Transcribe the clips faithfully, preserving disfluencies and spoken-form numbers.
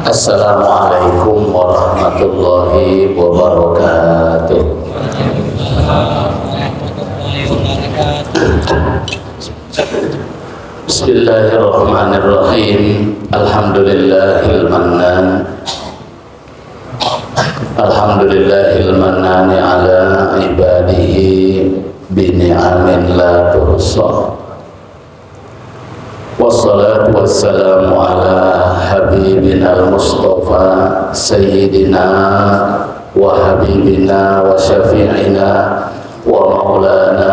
Assalamualaikum warahmatullahi wabarakatuh. Bismillahirrahmanirrahim. Alhamdulillahil mannan. Alhamdulillahil mannani ala ibadihi bi ni'amin la tuhsa. Wassalatu wassalamu ala habibina al-mustafa sayyidina wa habibina wa syafi'ina wa maulana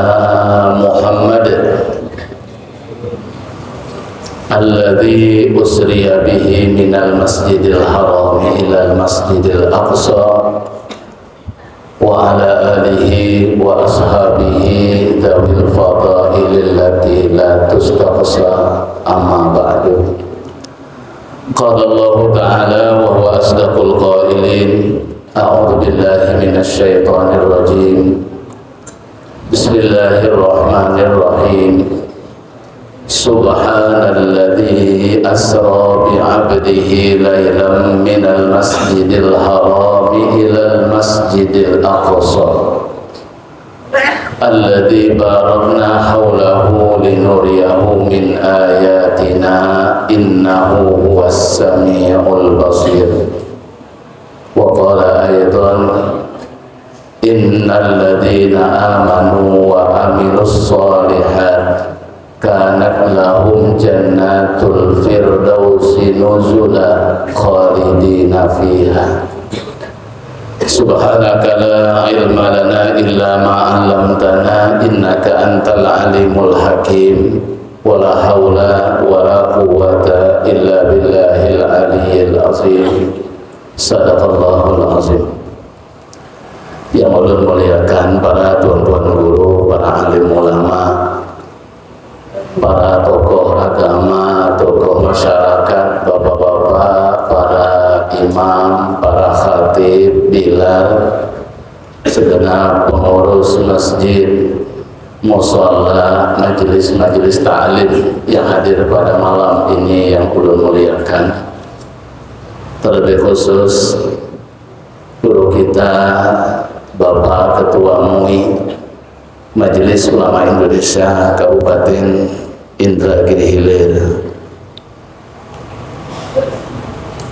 Muhammad alladzi usriya bihi minal masjidil harami ilal masjidil aqsa wa ala alihi wa ashabihi dzawil fadaili allati la tustaqsa, amma ba'du. Qala Allahu ta'ala wa huwa asdaqul qailin, a'udzu billahi minasy syaithanir rajim. Bismillahirrahmanirrahim. Subhanalladzi asra bi 'abdihi lailam minal masjidil harami ilal masjidil aqsa alladzi barakna haulahu linuriyahu min ayatina innahu huwas samiul basir. Wa qala aidan, innal ladzina amanu wa amilus shalihat kanat lahum jannatul firdausi nuzula khalidina fiha. Subhanaka la ilma lana illa ma 'allamtana innaka antal alimul hakim. Wala haula wala quwwata illa billahil aliyyil azim. Sadaqallahul azim. Yang ulun muliakan para tuan-tuan guru, para alim ulama, para tokoh agama, tokoh masyarakat, bapak-bapak, para imam, para khatib, bilal, segenap pengurus masjid, musala, majelis-majelis ta'lim yang hadir pada malam ini yang ulun muliakan. Terlebih khusus guru kita, Bapak Ketua MUI, Majelis Ulama Indonesia Kabupaten Indragiri Hilir.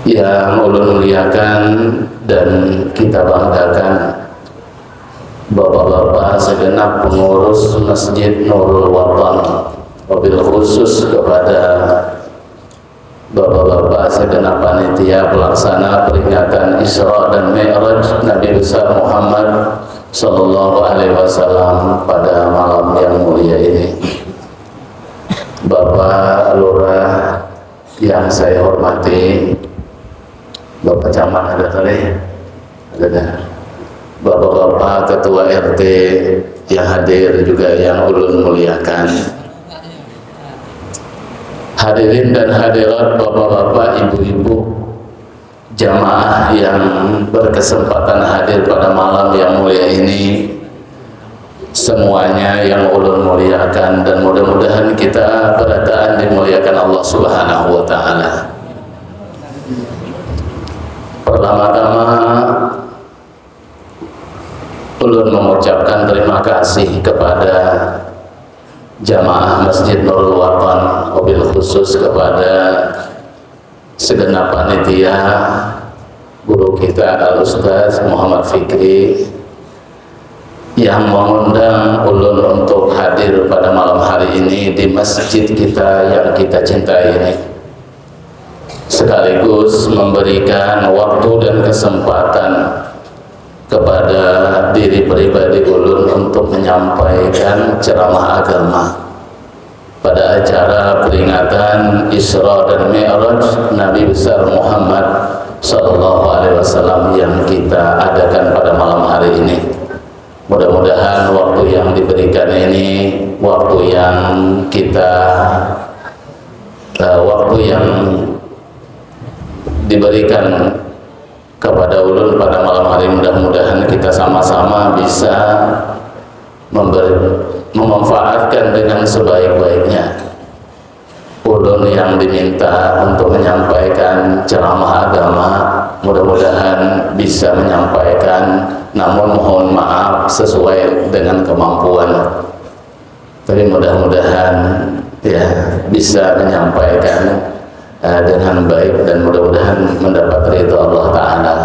Yang ulun muliakan dan kita banggakan, bapak-bapak segenap pengurus Masjid Nurul Watan, wabil khusus kepada bapak-bapak segenap panitia pelaksana peringatan Isra dan Mi'raj Nabi besar Muhammad sallallahu alaihi wasallam pada malam yang mulia ini. Bapak Lurah yang saya hormati, Bapak Camat ada kali? Ada dah. Bapak-bapak Ketua R T yang hadir juga yang ulun muliakan. Hadirin dan hadirat, bapak-bapak, ibu-ibu, jamaah yang berkesempatan hadir pada malam yang mulia ini, semuanya yang ulun muliakan dan mudah-mudahan kita berataan dimuliakan Allah Subhanahu wa Ta'ala. Pertama-tama, ulun mengucapkan terima kasih kepada jamaah Masjid Nurul Watan, wabil khusus kepada segenap panitia, guru kita Al Ustaz Muhammad Fikri yang mengundang ulun untuk hadir pada malam hari ini di masjid kita yang kita cintai ini, sekaligus memberikan waktu dan kesempatan kepada diri pribadi ulun untuk menyampaikan ceramah agama pada acara peringatan Isra dan Mi'raj Nabi besar Muhammad sallallahu alaihi wasallam yang kita adakan pada malam hari ini. Mudah-mudahan waktu yang diberikan ini waktu yang kita, eh, waktu yang diberikan kepada ulun pada malam hari, mudah-mudahan kita sama-sama bisa member-, memanfaatkan dengan sebaik-baiknya. Ulun yang diminta untuk menyampaikan ceramah agama, mudah-mudahan bisa menyampaikan, namun mohon maaf sesuai dengan kemampuan. Tapi mudah-mudahan ya bisa menyampaikan eh, dengan baik dan mudah-mudahan mendapat ridho Allah Ta'ala.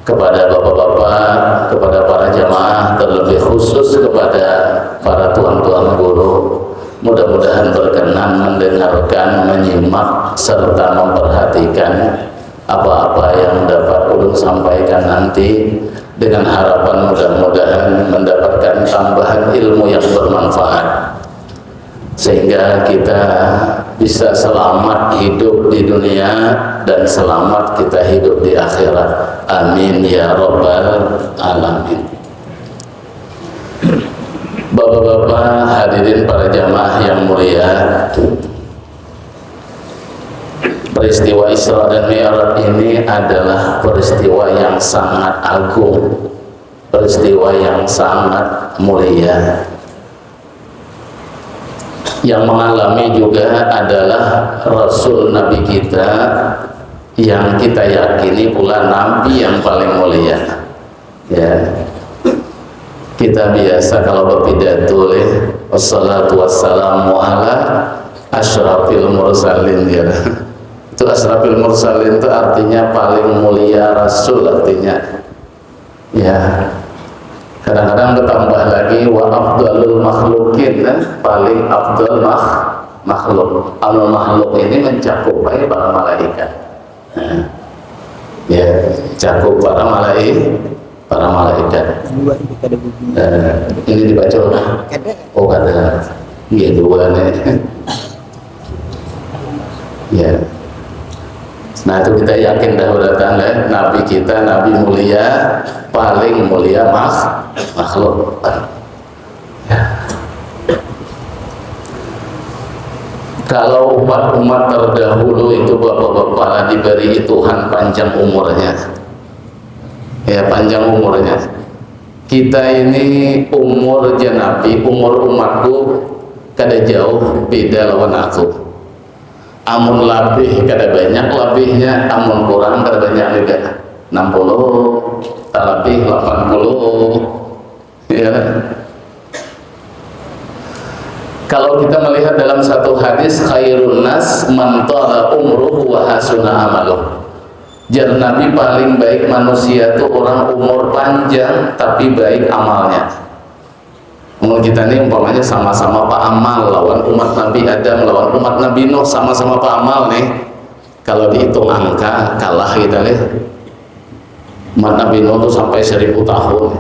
Kepada bapak-bapak, kepada para jamaah, terlebih khusus kepada para tuan-tuan guru, mudah-mudahan berkenan mendengarkan, menyimak, serta memperhatikan apa-apa yang dapat ulun sampaikan nanti, dengan harapan mudah-mudahan mendapatkan tambahan ilmu yang bermanfaat, sehingga kita bisa selamat hidup di dunia dan selamat kita hidup di akhirat. Amin ya rabbal alamin. Bapak-bapak, hadirin para jamaah yang mulia, peristiwa Isra dan Mi'raj ini adalah peristiwa yang sangat agung, peristiwa yang sangat mulia. Yang mengalami juga adalah Rasul Nabi kita yang kita yakini pula Nabi yang paling mulia. Ya. Kita biasa kalau berpidato leh, "Wassalatu wassalamu ala asyrafil mursalin," ya. Itu asyrafil mursalin itu artinya paling mulia rasul artinya. Ya. Kadang-kadang bertambah lagi wa afdalul makhlukin, kan? Paling afdal makh makhluk. Al makhluk ini mencakup para malaikat. Nah, ya, cakup para malai para malaikat. Dua itu kada bunyi. Eh, ini dibaca apa? Kada. Oh, kada. Iya, dua nih. Ya. Nah, itu kita yakin dah berarti, eh, Nabi kita, Nabi mulia, paling mulia mak makhluk. Kalau umat-umat terdahulu itu bapak-bapak lah diberi Tuhan panjang umurnya. Ya, panjang umurnya. Kita ini umur janapi, umur umatku kada jauh beda lawan aku. Amun labih kada banyak labihnya, amun kurang kada banyak juga. Enam puluh, talabih lapan puluh. Ya. Kalau kita melihat dalam satu hadis, khairun nas man tala umruhu wa hasuna amaluh. Jar Nabi, paling baik manusia tu orang umur panjang tapi baik amalnya. Mun kita ni umpamanya sama-sama baamal lawan umat Nabi Adam, lawan umat Nabi Nuh sama-sama baamal nih. Kalau dihitung angka, kalah kita nih. Umat Nabi Nuh tu sampai seribu tahun.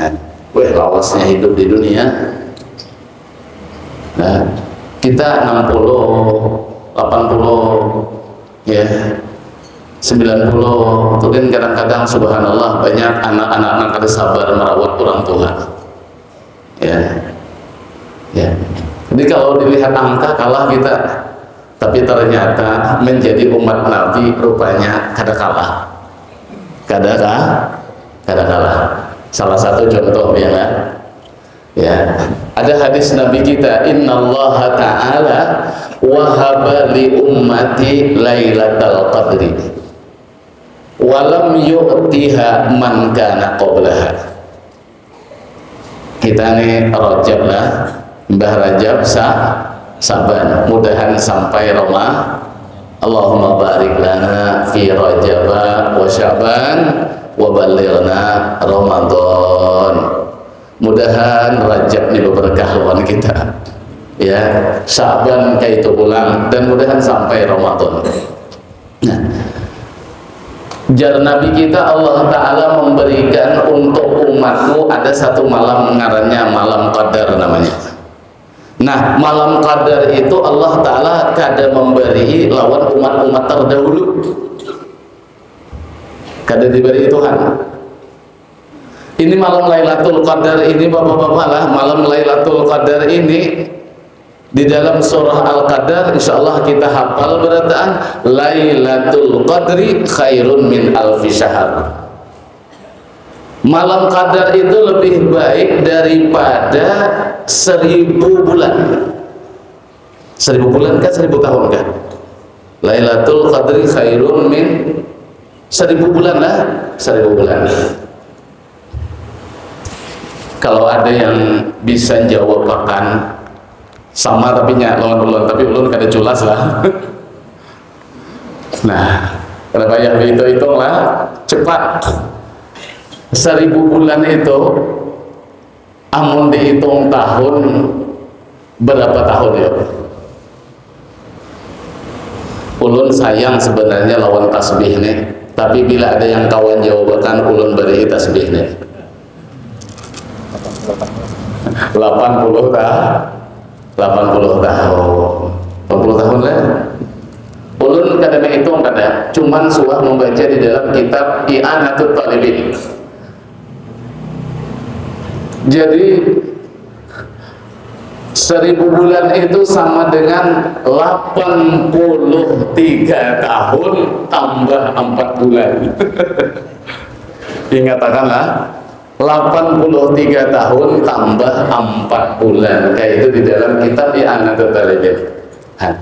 Nah, weh, lawasnya hidup di dunia. Nah, kita enam puluh, lapan puluh, ya, sembilan puluh, tu kan kadang-kadang, subhanallah, banyak anak-anak nang kada sabar merawat orang tua. Ya. Ya. Jadi kalau dilihat angka, kalah kita. Tapi ternyata menjadi umat Nabi rupanya kada kalah. Kada ka-, kada kalah. Salah satu contoh, ya kan? Ya. Ada hadis Nabi kita, "Innallaha ta'ala wahaba li ummati lailatal qadri, walam yu'tiha man kana qablaha." Kita ni Rajab lah, Mbah Rajab sa Saban. Mudahan sampai Roma. Allahumma barik lana fi Rajaba wa Syaban wa ballighna Ramadan. Mudahan Rajab ni berkah lawan kita. Ya, Syaban kaitu pulang dan mudahan sampai Ramadan. Nah, jar Nabi kita, Allah Ta'ala memberikan untuk umatku ada satu malam ngarannya malam qadar namanya. Nah, malam qadar itu Allah Ta'ala kada memberi lawan umat-umat terdahulu. Kada diberi Tuhan. Ini malam Lailatul Qadar ini, bapak-bapak lah, malam Lailatul Qadar ini di dalam surah Al-Qadar, insya Allah kita hafal berataan, "Lailatul Qadri khairun min alfi syahr." Malam Qadar itu lebih baik daripada seribu bulan. Seribu bulan kah, seribu tahun kah? Lailatul Qadri khairun min seribu bulan lah, seribu bulan. Kalau ada yang bisa jawabakan sama tapi nya lawan ulun, tapi ulun kada culas lah. Nah, kada payah dihitung-hitung lah, cepat. Seribu bulan itu amun dihitung tahun, berapa tahun ya? Ulun sayang sebenarnya lawan tasbih nih, tapi bila ada yang kawan jawabakan, ulun beri tasbih nih. Lapan puluh tahun. Lapan puluh tahun. Lapan puluh tahun lah. Ulun kada menghitung kada, cuman suah membaca di dalam kitab I'anatut Talibin. Jadi seribu bulan itu sama dengan lapan puluh tiga tahun tambah empat bulan. Ingatakanlah, lapan puluh tiga tahun tambah empat bulan. Kayak itu di dalam kitab I'anatut Talibin. Nah,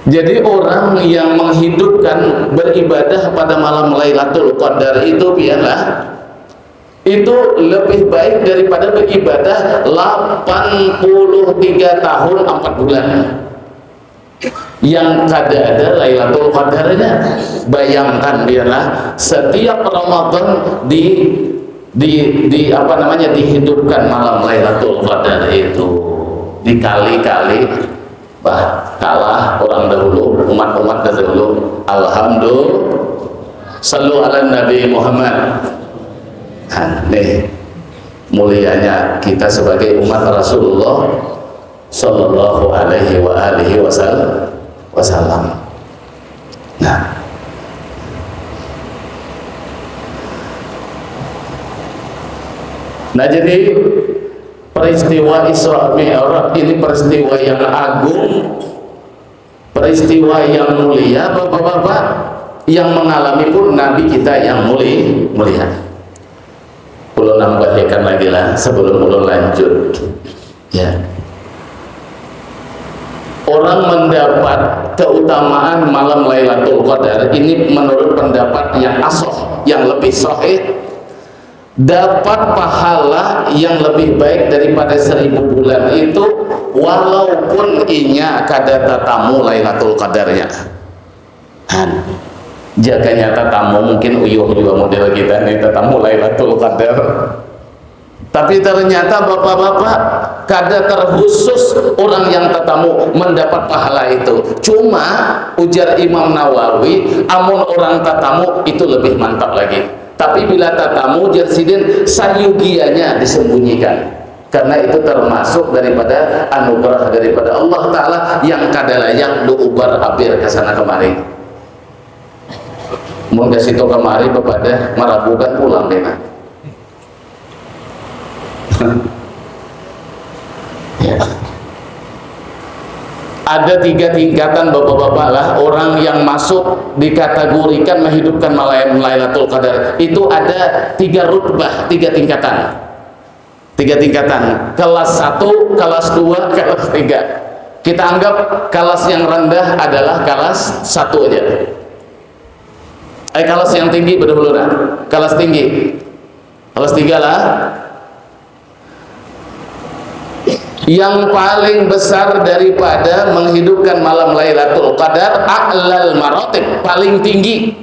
jadi orang yang menghidupkan beribadah pada malam Lailatul Qadar itu, biarlah, itu lebih baik daripada beribadah lapan puluh tiga tahun empat bulan yang kada ada Lailatul Qadarnya. Bayangkan, biarlah, setiap Ramadan di di di apa namanya, dihidupkan malam Lailatul Qadar itu dikali-kali, bah, kalah orang dahulu, umat-umat dahulu. Alhamdulillah. Sallu ala Nabi Muhammad. Nah, nih mulianya kita sebagai umat Rasulullah sallallahu alaihi wa alihi wasal-, wasallam. Nah. Nah, jadi peristiwa Isra Mi'raj ini peristiwa yang agung, peristiwa yang mulia, Bapak-bapak, yang mengalami pun Nabi kita yang muli-, mulia. Ulun nambahakan lagi lah sebelum ulun lanjut. Ya. Orang mendapat keutamaan malam Lailatul Qadar ini menurut pendapat yang asoh, yang lebih sahih, dapat pahala yang lebih baik daripada seribu bulan itu, walaupun inya kada tatamu Lailatul Qadarnya. Han, jaganya tatamu, mungkin uyuh jua model kita nih, tatamu Lailatul Qadar. Tapi ternyata, bapak-bapak, kada terkhusus orang yang tatamu mendapat pahala itu. Cuma, ujar Imam Nawawi, amun orang tatamu itu lebih mantap lagi. Tapi bila tatamu, jar sidin, sayugianya disembunyikan. Karena itu termasuk daripada anugerah daripada Allah Ta'ala yang kada layak diubar abir ke sana kemari. Mun ke situ kemari, bepadah marabukan pulang kena. Ya. Ada tiga tingkatan, bapak-bapak lah, orang yang masuk dikategorikan menghidupkan malam Lailatul Qadar. Itu ada tiga rutbah, tiga tingkatan. Tiga tingkatan. Kelas satu, kelas dua, kelas tiga. Kita anggap kelas yang rendah adalah kelas satu aja. Eh, kelas yang tinggi bedahulu nah. Kelas tinggi. Kelas tiga lah. Yang paling besar daripada menghidupkan malam Lailatul Qadar, a'lal maratib, paling tinggi.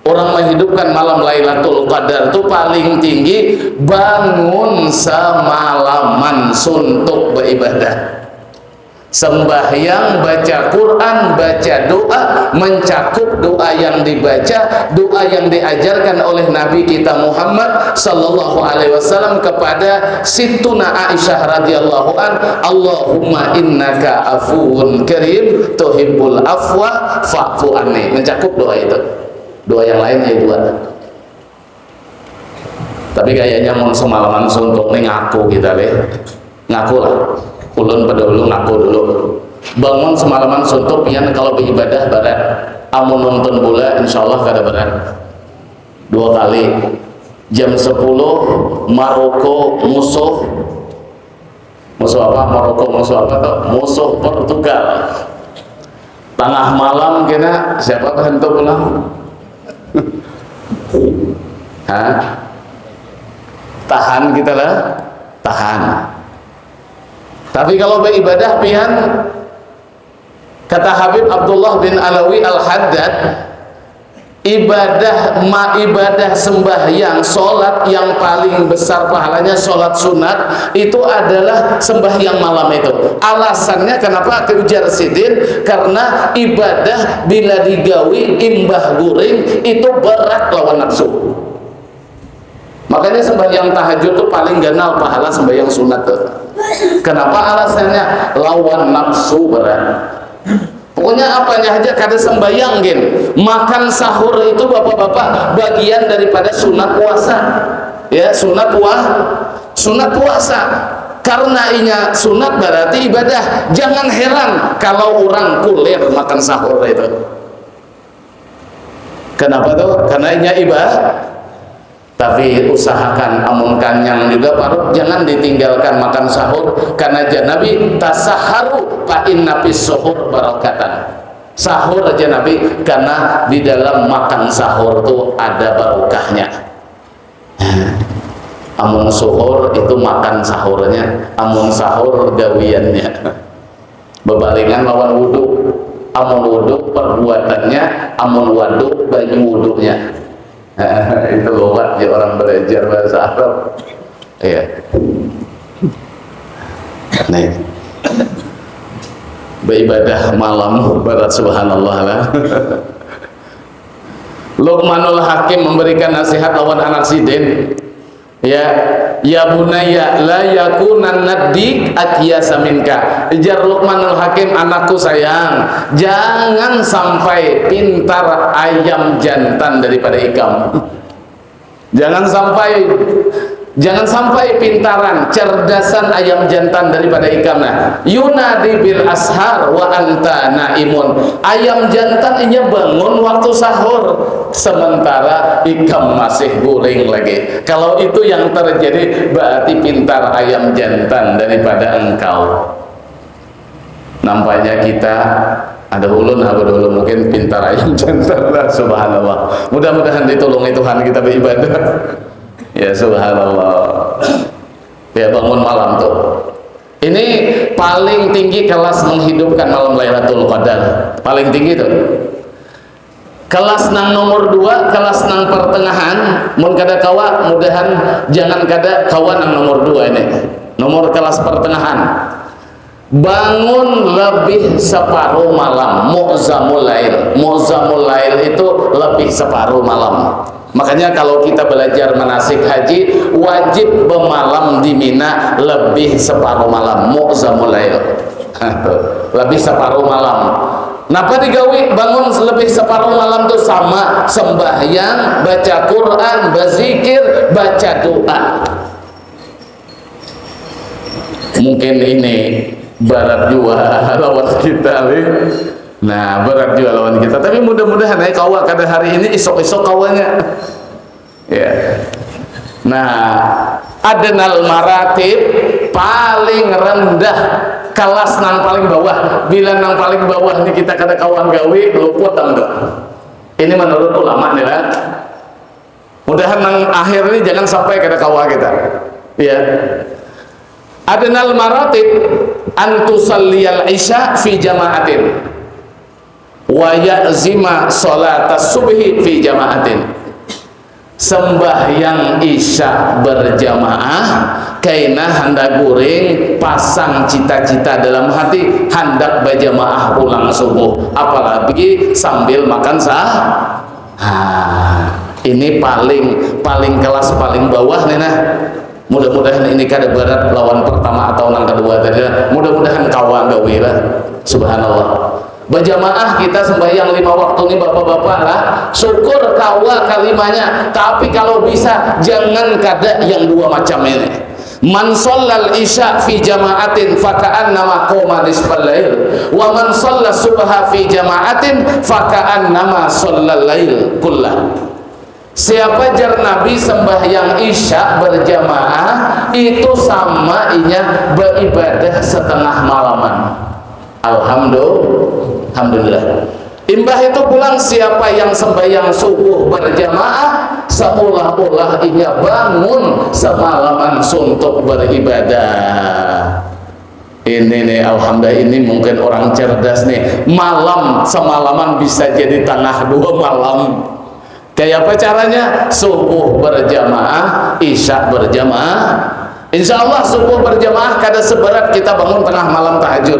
Orang menghidupkan malam Lailatul Qadar tu paling tinggi, bangun semalaman suntuk beribadah. Sembahyang, baca Quran, baca doa, mencakup doa yang dibaca, doa yang diajarkan oleh Nabi kita Muhammad sallallahu alaihi wasallam kepada Sittuna Aisyah radhiyallahu an, "Allahumma innaka afuwun karim tuhibbul afwa fa'fu anni." Mencakup doa itu. Doa yang lain ya dua. Tapi kayaknya mun semalaman suntuk nih ngaku kita deh. Ngaku lah. Ulun pada ulun ngaku dulu. Bangun semalaman suntuk, pian kalau beribadah berat. Amun nonton bola, insya Allah kada berat. Dua kali. Jam sepuluh, Maroko musuh. Musuh apa? Maroko. Musuh apa tuh? Musuh Portugal. Tangah malam kena siapa tuh hantu pulang? Hah? Tahan kita lah, tahan. Tapi kalau beribadah pian, kata Habib Abdullah bin Alawi Al-Haddad, ibadah ma ibadah sembahyang, sholat yang paling besar pahalanya, sholat sunat, itu adalah sembahyang malam itu. Alasannya kenapa? Ujar sidin, karena ibadah bila digawi imbah guring itu berat lawan nafsu. Makanya sembahyang tahajud tuh paling ganal pahala sembahyang sunat tuh. Kenapa? Alasannya lawan nafsu berat. Pokoknya apanya aja kada sembahyang gin. Makan sahur itu bapak-bapak bagian daripada sunat puasa. Ya, sunat puasa. Sunat puasa. Karena inya sunat berarti ibadah. Jangan heran kalau orang kulir makan sahur itu. Kenapa tuh? Karena inya ibadah. Tapi usahakan amun kanyang juga parut, jangan ditinggalkan makan sahur, karena jar Nabi, "Tasaharu fa inna fis suhur barokatan." Sahur aja Nabi, karena di dalam makan sahur tuh ada barokahnya. Amun suhur itu makan sahurnya, amun sahur gawiannya. Bebalingan lawan wudhu. Amun wudhu perbuatannya, amun waduk banyu wudhunya. Itu lugat ya orang belajar bahasa Arab. Iya. Nih. Beribadah malam berat, subhanallah lah. Luqmanul Hakim memberikan nasihat lawan anak sidin. Ya, ya bunaya la yakunan nadik akyasa minka. Jar Luqmanul Hakim, anakku sayang, jangan sampai pintar ayam jantan daripada ikam. Jangan sampai, jangan sampai pintaran, cerdasan ayam jantan daripada ikam. Nah, yunadi bil ashar wa anta naimun. Ayam jantan inya bangun waktu sahur, sementara ikam masih guring lagi. Kalau itu yang terjadi, berarti pintar ayam jantan daripada engkau. Nampaknya kita ada ulun apa dulu mungkin pintar ayam jantan lah, subhanallah. Mudah-mudahan ditolongi Tuhan kita beribadah. Ya, subhanallah. Ya, bangun malam tuh. Ini paling tinggi kelas menghidupkan malam Lailatul Qadar. Paling tinggi tuh. Kelas nang nomor dua, kelas nang pertengahan, mun kada kawa, mudahan jangan kada kawa nang nomor dua ini. Nomor kelas pertengahan. Bangun lebih separuh malam, mu'zamul lail. Mu'zamul lail itu lebih separuh malam. Makanya kalau kita belajar manasik haji, wajib bemalam di Mina lebih separuh malam, mu'zamul lail. Lebih separuh malam. Napa digawi bangun lebih separuh malam tu? Sama sembahyang, baca Quran, bazikir, baca doa. Mungkin ini berat jua lawan kita, lih. Nah, berat jua lawan kita. Tapi mudah-mudahan ai kawa kada hari ini, isuk-isuk kawanya. Ya. Nah, adnal maratib, paling rendah, kelas nang paling bawah. Bila nang paling bawah ni kita kada kawa gawi, luput nang tu. Ini menurut ulama ni lah. Mudahan nang akhir ni jangan sampai kada kawa kita. Ya. Adnal maratib an tusalliyal isya fi jama'atin wa ya'zima sholatas subhi fi jama'atin. Sembahyang isya berjamaah, kaina handak guring, pasang cita-cita dalam hati, handak bajamaah pulang subuh, apalagi sambil makan sah. Nah, ini paling, paling kelas paling bawah nih nah. Mudah-mudahan ini kada berat lawan pertama atau nang kedua tadi lah. Mudah-mudahan kawa gawi lah. Subhanallah. Bajamaah kita sembahyang lima waktu ni bapak-bapak lah. Syukur kawa kalimanya. Tapi kalau bisa jangan kada yang dua macam ini. Man shallal isya fi jama'atin faka'annama qoma nisfal lail. Wa man shalla subha fi jama'atin faka'annama shallal lail kullah. Siapa jar Nabi sembahyang Isya berjamaah itu sama inya beribadah setengah malaman. Alhamdulillah. Alhamdulillah. Imbah itu pulang siapa yang sembahyang subuh berjamaah seolah-olah inya bangun semalaman suntuk beribadah. Ini nih, alhamdulillah, ini mungkin orang cerdas nih. Malam semalaman bisa jadi tangah dua malam. Kayak apa caranya? Subuh berjamaah, isya berjamaah. Insya Allah subuh berjamaah kada seberat kita bangun tengah malam tahajud.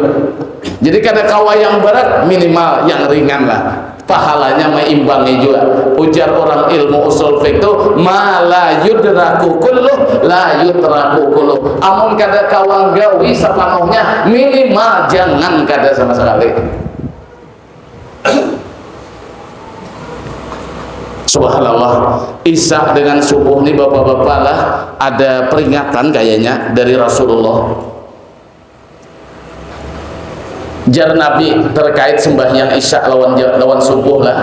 Jadi kada kawa yang berat, minimal yang ringan lah. Pahalanya meimbangi juga. Ujar orang ilmu usul fiqh tu, ma la yudraku kulluh la yutraku kulluh. Amun kada kawa gawi sepanuhnya, minimal jangan kada sama sekali. Subhanallah, Isya dengan subuh ni bapak-bapak lah, ada peringatan kayaknya dari Rasulullah. Jar Nabi terkait sembahyang Isya lawan, lawan subuh lah.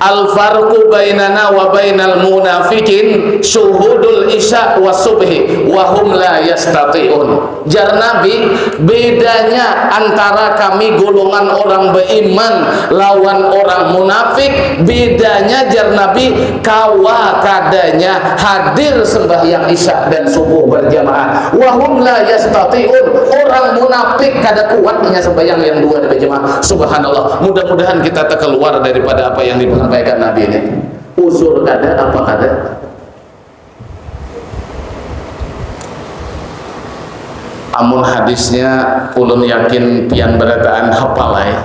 Al farqu bainana wa bainal munafiqin syuhudul isya wa subhi wa hum la yastati'un. Jar Nabi, bedanya antara kami golongan orang beriman lawan orang munafik, bedanya jar Nabi, kawa kadanya hadir sembahyang isya dan subuh berjamaah. Wahum la yastati'un, orang munafik kada kuat inya sembahyang yang dua berjamaah. Subhanallah. Mudah-mudahan kita terkeluar daripada apa yang disampaikan Nabi ini. Uzur kada apa kada? Amun hadisnya ulun yakin pian berataan hafal ai.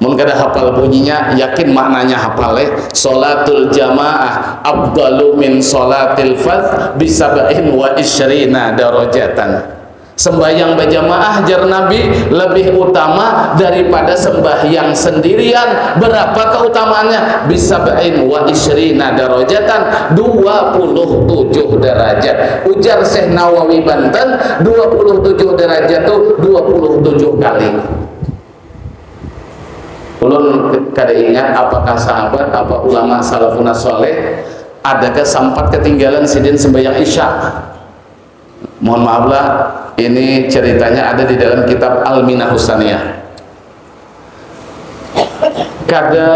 Mun kada hafal bunyinya, yakin maknanya hafal ai. Salatul jamaah afdalu min salatil fadh bisab'in wa isyrina darajatan. Sembahyang berjamaah jar Nabi lebih utama daripada sembahyang sendirian. Berapa keutamaannya? Bisab'in wa isyrina darajatan, dua puluh tujuh derajat. Ujar Syekh Nawawi Banten, dua puluh tujuh derajat tu dua puluh tujuh kali. Ulun kada ingat apakah sahabat apa ulama salafun saleh adakah sampat ketinggalan sidin sembahyang isya. Mohon maaf lah, ini ceritanya ada di dalam kitab Al-Minahus Saniyah. Kada,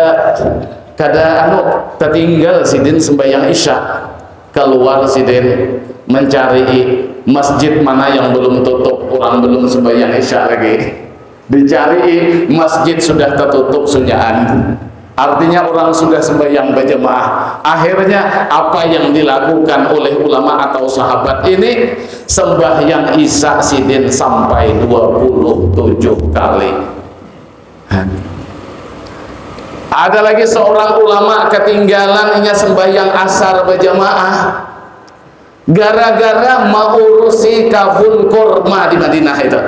kada anu, tertinggal sidin sembahyang isya. Keluar sidin mencari masjid mana yang belum tutup, orang belum sembahyang isya lagi. Dicari masjid sudah tertutup sunyaan. Artinya orang sudah sembahyang berjamaah. Akhirnya apa yang dilakukan oleh ulama atau sahabat ini, sembahyang isya sidin sampai dua puluh tujuh kali. Ada lagi seorang ulama ketinggalan inya sembahyang asar berjamaah gara-gara mengurusi kabun kurma di Madinah itu.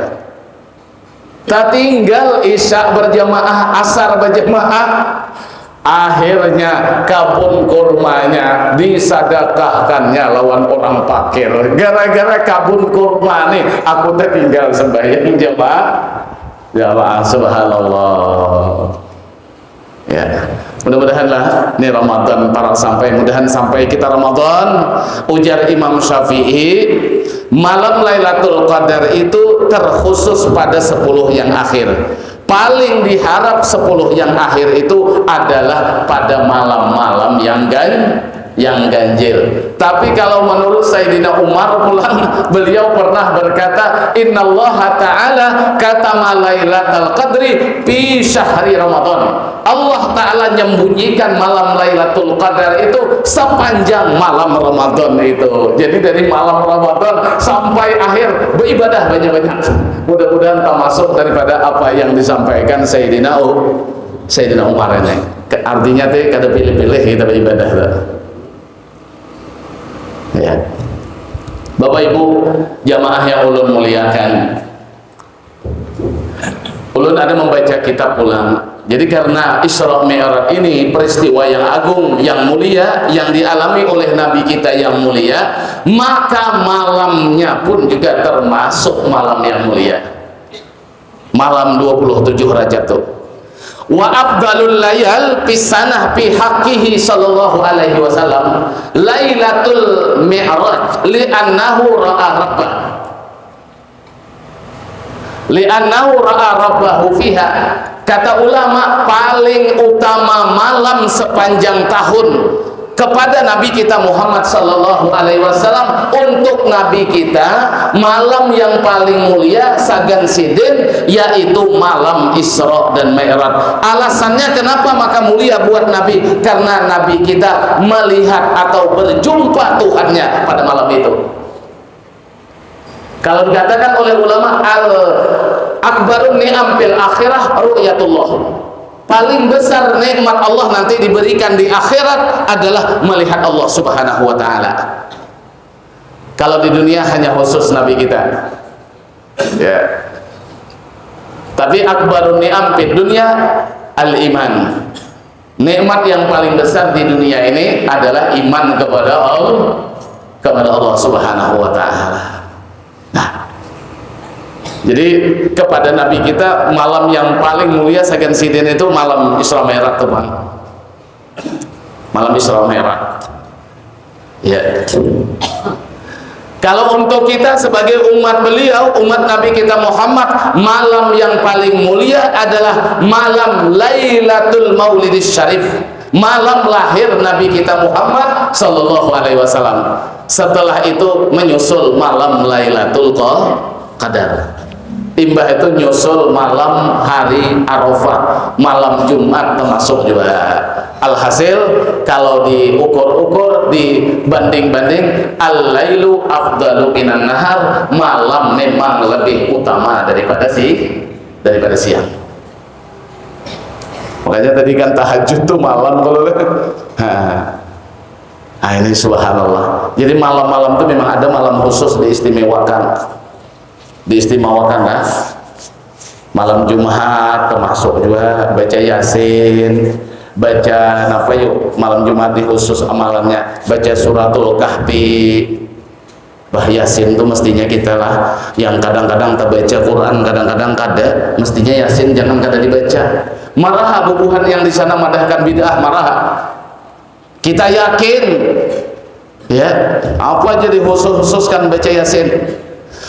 Tatinggal isya berjamaah, asar berjamaah. Akhirnya kabun kurmanya disadakahkannya lawan orang pakir. Gara-gara kabun kurma nih, aku tertinggal sembahyang jamaah. Jamaah, subhanallah. Ya, mudah-mudahan lah ini Ramadan parak sampai, mudahan sampai kita Ramadan. Ujar Imam Syafi'i, malam Lailatul Qadar itu terkhusus pada sepuluh yang akhir. Paling diharap sepuluh yang akhir itu adalah pada malam-malam yang gan yang ganjil. Tapi kalau menurut Sayyidina Umar pulang, beliau pernah berkata, "Innallaha ta'ala katama lailatal qadri fi syahri Ramadan." Allah Ta'ala menyembunyikan malam Lailatul Qadar itu sepanjang malam Ramadan itu. Jadi dari malam Ramadan sampai akhir beribadah banyak-banyak. Mudah-mudahan termasuk daripada apa yang disampaikan Sayyidina U Sayyidina Umar ini. Artinya teh kada pilih-pilih kita beribadah. Ya. Bapak Ibu, jamaah yang ulun muliakan, ulun ada membaca kitab pulang. Jadi karena Isra Mi'raj ini peristiwa yang agung, yang mulia, yang dialami oleh Nabi kita yang mulia, maka malamnya pun juga termasuk malam yang mulia. Malam dua puluh tujuh Rajab tuh. Wa afdalul layal pisanah fi haqqihi sallallahu alaihi wasallam Lailatul Mi'raj li'annahu ra'a rabbah. Li'annahu ra'a rabbahu fiha. Kata ulama, paling utama malam sepanjang tahun kepada Nabi kita Muhammad sallallahu alaihi wasallam. Untuk Nabi kita, malam yang paling mulia sagan sidin yaitu malam Isra dan Mi'raj. Alasannya kenapa maka mulia buat Nabi? Karena Nabi kita melihat atau berjumpa Tuhannya pada malam itu. Kalau dikatakan oleh ulama, al akbarun ni'am fil akhirah ru'yatullah. Paling besar nikmat Allah nanti diberikan di akhirat adalah melihat Allah Subhanahu wa taala. Kalau di dunia hanya khusus Nabi kita. Ya. Tapi akbarun ni'am fid dunya al iman. Nikmat yang paling besar di dunia ini adalah iman kepada Allah, kepada Allah Subhanahu wa taala. Nah, jadi kepada Nabi kita, malam yang paling mulia sagan sidin itu malam Isra Mi'raj tuh, Bang. Malam Isra Mi'raj. Ya. Kalau untuk kita sebagai umat beliau, umat Nabi kita Muhammad, malam yang paling mulia adalah malam Lailatul Maulidis Syarif, malam lahir Nabi kita Muhammad sallallahu alaihi wasallam. Setelah itu menyusul malam Lailatul Qa- Qadar. Imbah itu nyusul malam hari Arafah, malam Jumat termasuk juga. Alhasil, kalau diukur-ukur, dibanding-banding, al-lailu afdalu minan nahar, malam memang lebih utama daripada si daripada siang. Makanya tadi kan tahajud tuh malam kalau nah, nah, ini subhanallah. Jadi malam-malam tuh memang ada malam khusus diistimewakan. Diistimewakan lah. Malam Jumat termasuk juga baca Yasin, baca apa yuk, malam Jumat di khusus amalannya baca suratul kahfi. Bah, Yasin tuh mestinya kita lah yang kadang-kadang terbaca Quran, kadang-kadang kada, mestinya Yasin jangan kada dibaca. Maraha bubuhan yang di sana madahkan bid'ah, maraha. Kita yakin, ya, apa jadi khusus-khususkan baca Yasin?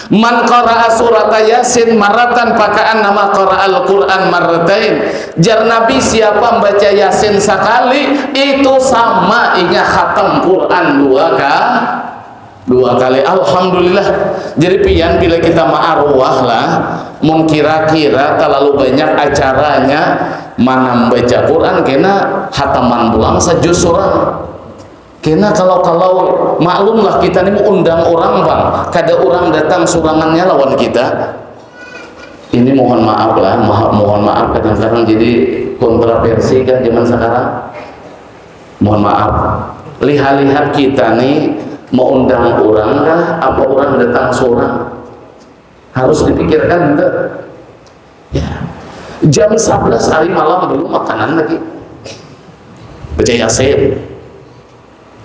Man qara'a surata Yasin maratan pakaan nama qara'al Quran marratain. Jar Nabi, siapa membaca Yasin sekali, itu sama inya khatam Quran dua kali. Dua kali, alhamdulillah. Jadi pian bila kita maarwah lah, mun kira-kira terlalu banyak acaranya, mana membaca Quran kena hataman pulang sajus orang. Kena kalau-kalau, maklumlah kita ni undang orang, Bang, kada orang datang surangannya lawan kita. Ini mohon maaf lah, mohon maaf, kadang-kadang jadi kontroversi kan zaman sekarang. Mohon maaf, lihat-lihat kita nih mau undang orang kah apa orang datang seorang, harus dipikirkan gitu. Ya. Jam sebelas hari malam belum makanan lagi, baca Yasin,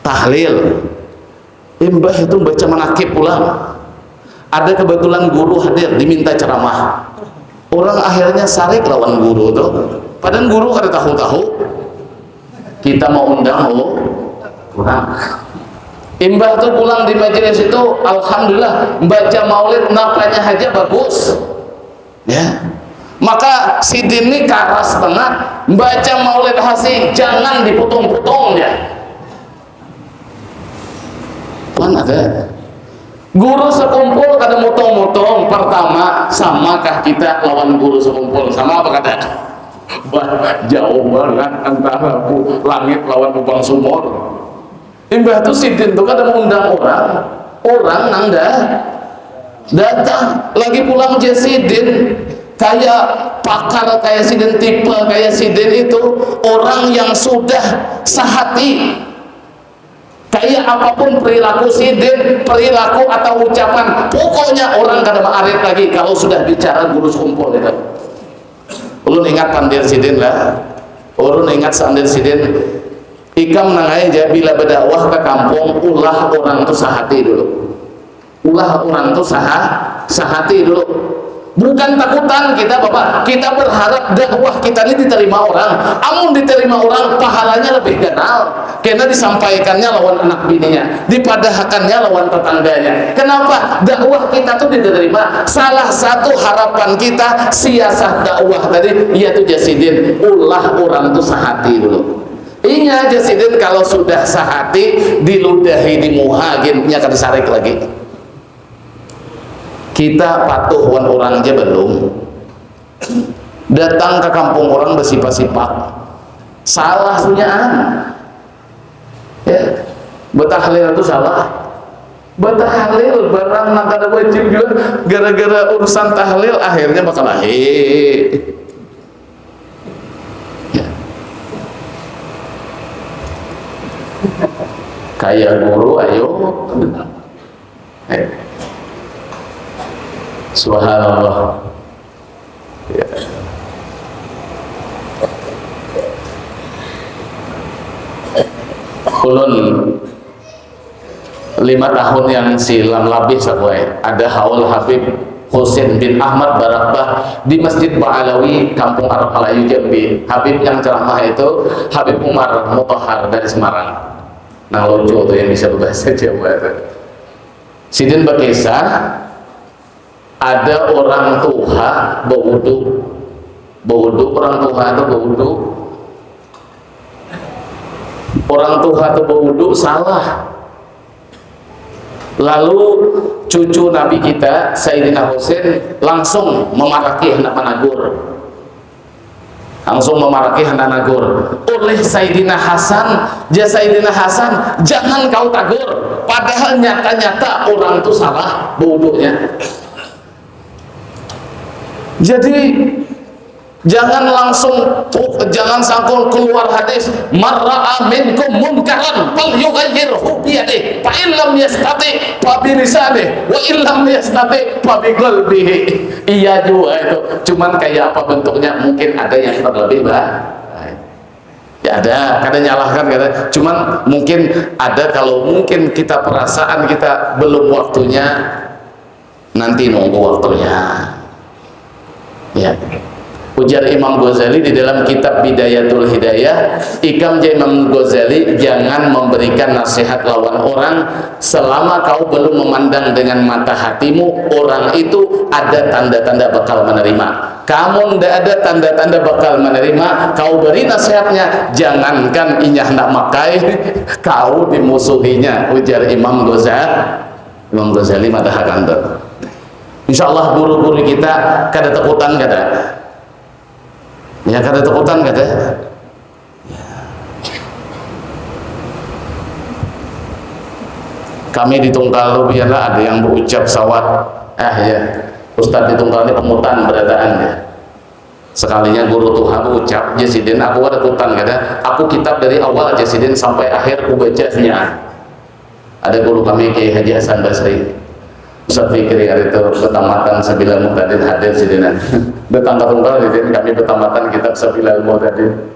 tahlil, imbah itu baca manakib pulang. Ada kebetulan guru hadir diminta ceramah, orang akhirnya sarik lawan guru tuh, padahal guru kada tahu-tahu kita mau undang, oh, orang. Imbah tuh pulang di majelis itu, alhamdulillah, baca maulid napanya aja bagus. Ya. Maka sidin ini karas banget, baca maulid hasi jangan diputung-putung ya. Kan ada guru sekumpul kada mutung-mutung, pertama, samakah kita lawan guru sekumpul? Sama apa kada? Bah, jauh banget antara bu langit lawan lubang sumur. Imbah tu sidin tu kada mengundang orang, orang nang dah datang. Lagi pulang je sidin kaya pakar kaya sidin, tipe kaya sidin itu orang yang sudah sahati. Kaya apapun perilaku sidin, perilaku atau ucapan, pokoknya orang kada maarit lagi kalau sudah bicara guru sekumpul itu. Ulun ingat pandir sidin lah, ulun ingat sandir sidin. Ikam nangai ja bila badakwah ke kampung, ulah orang tu sahati dulu. Ulah orang tu saha, sahati dulu. Bukan takutan kita, Bapak. Kita berharap dakwah kita ini diterima orang. Amun diterima orang, pahalanya lebih ganal. Kena disampaikannya lawan anak bininya, dipadahakannya lawan tetangganya. Kenapa? Dakwah kita tuh diterima. Salah satu harapan kita, siasah dakwah tadi, yaitu jasidin, ulah orang tuh sahati dulu. Inya jasidin kalau sudah sahati, diludahi di muha gin, nya kada sarik lagi. Kita patuh wan orang ja belum. Datang ke kampung orang besipak-sipak. Salah sunyaan. Ya. Betahlil itu salah. Betahlil barang nang kada wajib juga, gara-gara urusan tahlil akhirnya bakalahi. Ya. Kayak guru, ayo. Eh. Subhanallah. Ya. Ulun lima tahun yang silam, labih sakuai, ada haul Habib Husin bin Ahmad Barakbah di Masjid Ba'alawi, Kampung Arab Malayu, Jambi. Habib yang ceramah itu Habib Umar Mutahar dari Semarang. Nah, lucu tuh yang bisa berbahasa Jawa itu. Sidin berkisah, ada orang tuha bawudu. Bawudu, orang tuha tu bawudu. Orang tuha tu bawudu salah. Lalu cucu Nabi kita, Sayyidina Husain, langsung memaraki, hendak menagur. Langsung memaraki, hendak nagur. Oleh Sayyidina Hasan, ja Sayyidina Hasan, jangan kau tagur. Padahal nyata-nyata orang tu salah bawudunya. Jadi, jangan langsung, jangan sangkul keluar hadis, "Man ra'a minkum munkaran falyughayyirhu biyadih, fa in lam yastati fa bilisanih, wa in lam yastati fa biqalbih." Iya juga itu. Cuman kayak apa bentuknya, mungkin ada yang terlebih, bah. Ya ada, kada nyalahkan, kada. Cuman mungkin ada, kalau mungkin kita perasaan kita belum waktunya, nanti nunggu waktunya. Ya. Ujar Imam Ghazali di dalam kitab Bidayatul Hidayah, ikam ja Imam Ghazali jangan memberikan nasihat lawan orang selama kau belum memandang dengan mata hatimu orang itu ada tanda-tanda bakal menerima. Kamu ndak ada tanda-tanda bakal menerima, kau beri nasihatnya, jangankan inya hendak makai, kau dimusuhinya, ujar Imam Ghazali. Imam Ghazali madahakan tu. Insya Allah guru-guru kita kada takutan kada? Ya, kada takutan kada? Kami di Tungkal tu biarlah ada yang berucap sawat. Ah ya, Ustadz di Tungkal ni panutan berataan ya. Sekalinya guru tuha berucap, ja sidin, aku kada takutan kada. Aku kitab dari awal ja sidin sampai akhir kubaca sunyaan. Ada guru kami, Kiai Haji Hasan Basri. Ustaz Fikri hari itu betamatan Sabilal Muhtadin hadir sidinan. Datang ke Tungkal sidin, kami betamatan kitab Sabilal Muhtadin.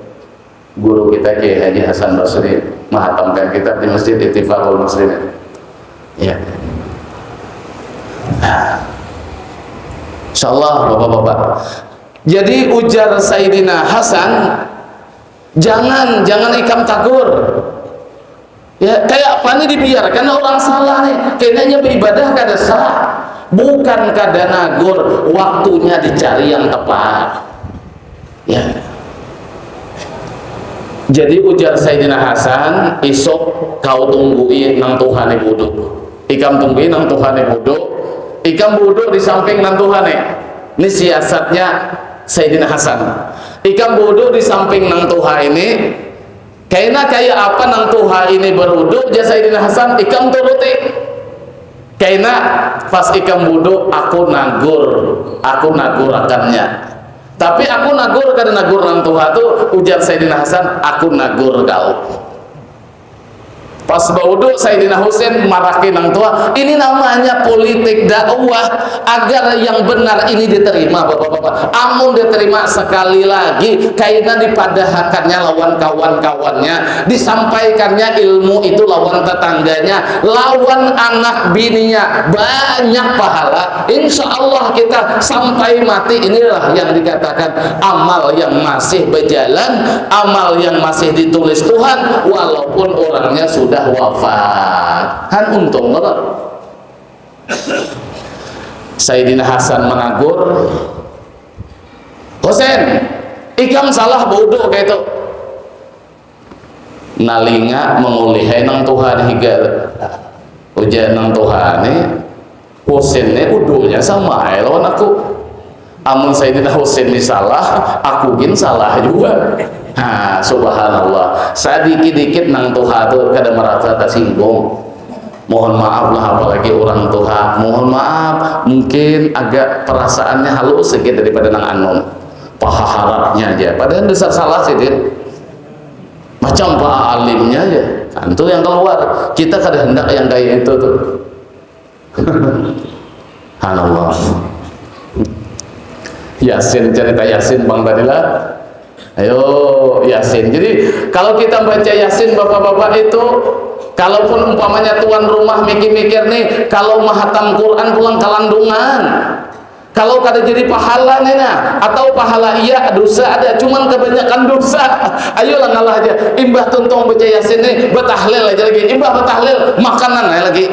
Guru kita Kiai Haji Hasan Basri menghatamkan kitab di Masjid Ittifaqul Muslimin. Ya. Nah. Insya Allah, Bapak-bapak. Jadi ujar Sayyidina Hasan, "Jangan, jangan ikam tagur." Ya, kayak apa nih dibiarkan orang salah nih? Kayaknya beribadah kada sah. Bukan kada nagur, waktunya dicari yang tepat. Ya. Jadi ujar Sayyidina Hasan, "Isuk kau tunggui nang tuha ni budu. Ikam tunggui nang tuha ni budu. Ikam budu di samping nang tuha ni." Ini siasatnya Sayyidina Hasan. "Ikam budu di samping nang tuha ini. Kaina kaya apa nang tuha ini barudu," jar Sayyidina Hasan, "ikam turuti. Kaina pas ikam wudu, aku nagur, aku nagurakannya. Tapi aku nagur kada nagur nang tuha tu," ujar Sayyidina Hasan, "aku nagur kau." Pas baudu Saidina Husain maraki nang tua. Ini namanya politik dakwah agar yang benar ini diterima, Bapak-bapak. Amun diterima sekali lagi, kaina dipadahakannya lawan kawan-kawannya, disampaikannya ilmu itu lawan tetangganya, lawan anak bininya, banyak pahala. Insya Allah kita sampai mati, inilah yang dikatakan amal yang masih berjalan, amal yang masih ditulis Tuhan, walaupun orangnya sudah wafat. Han untung apa? Sayyidina Hasan menagur, Husain, ikam salah baudu kayak itu. Nalinga mengulihai nang tuha higa. Ujar nang tuha ni, Husin ni udunya sama ai lawan aku. Amun Sayyidina Husin ni salah, aku gin salah juga. Nah, subhanallah. Sadikit-dikit nang tuha tu kada merasa tersinggung. Mohon maaf lah, apalagi orang tuha. Mohon maaf, mungkin agak perasaannya halus sedikit daripada nang anum. Paha harapnya aja. Padahal besar salah sih, Din. Macam Pak alimnya aja. Nah, itu yang keluar. Kita kada hendak yang kayak itu tuh. Subhanallah. Yasin, cerita Yasin bang tadi lah. Ayo, Yasin. Jadi kalau kita baca Yasin, bapak-bapak, itu kalaupun umpamanya tuan rumah mikir-mikir nih, kalau mahatam Quran pulang kalandungan, kalau kada jadi pahala nih nah, atau pahala iya, dosa ada, cuman kebanyakan dosa. Ayolah ngalah aja. Imbah tuntung baca Yasin nih, batahlil aja lagi. Imbah batahlil, makanan aja lagi.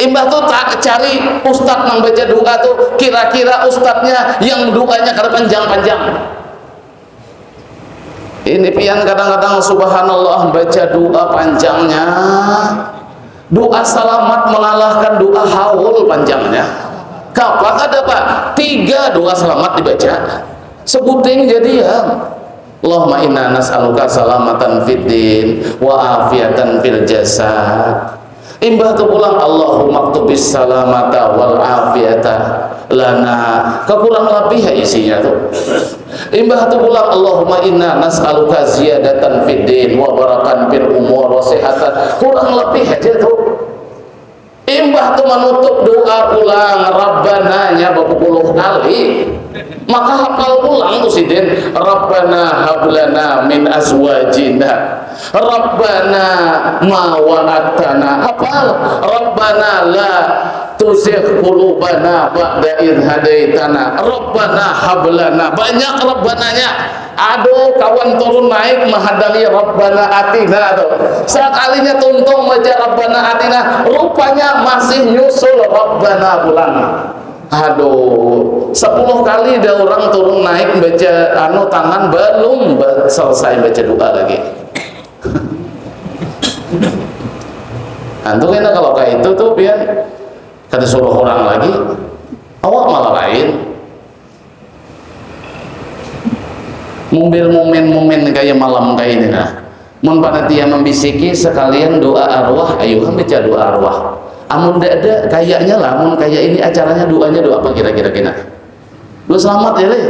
Imbah tu tak cari ustad nang baca doa tu, kira-kira ustadnya yang doanya kada panjang-panjang. Ini pian kadang-kadang subhanallah baca doa panjangnya. Doa selamat mengalahkan doa haul panjangnya. Kapa kada, Pak? Tiga doa selamat dibaca. Sebuting jadi ya. Allahumma inna nas'aluka salamatan fid din wa afiatan fil jasad. Imbah tu pulang, Allahumma ktubis salamata wal afiyata lana. Kekurang lebih ya isinya tu. Imbah tu pulang, Allahumma inna nas'aluka ziyadatan fid din wa barakan fil umur wa sihatan. Kurang lebih aja tu. Imbah tu manutup doa pulang, Rabbana nya bapuluh kali. Maka hafal pulang tu sidin, Rabbana hablana min azwajina. Rabbana ma wa'attana. Hafal. Rabbana la tuzigh qulubana ba'da idh hadaitana. Rabbana hablana. Banyak Rabbananya. Aduh, kawan turun naik mahadangi Rabbana atina tu. Sakalinya tuntung baca Rabbana atina, rupanya masih nyusul Rabbana pulang. Aduh, sepuluh kali dah orang turun naik baca anu tangan, belum ba- selesai baca doa lagi. Antu kena kalau kayak itu tuh pian kada suruh orang lagi, awak malah lain. Mumbil mumin-mumin kaya malam kaya ini nah. Mun panitia membisiki, sekalian doa arwah, ayuhan baca doa arwah. Amun ndak ada, kayaknya lah, mun kaya ini acaranya doanya doa apa kira-kira kena? Doa selamat ya leh.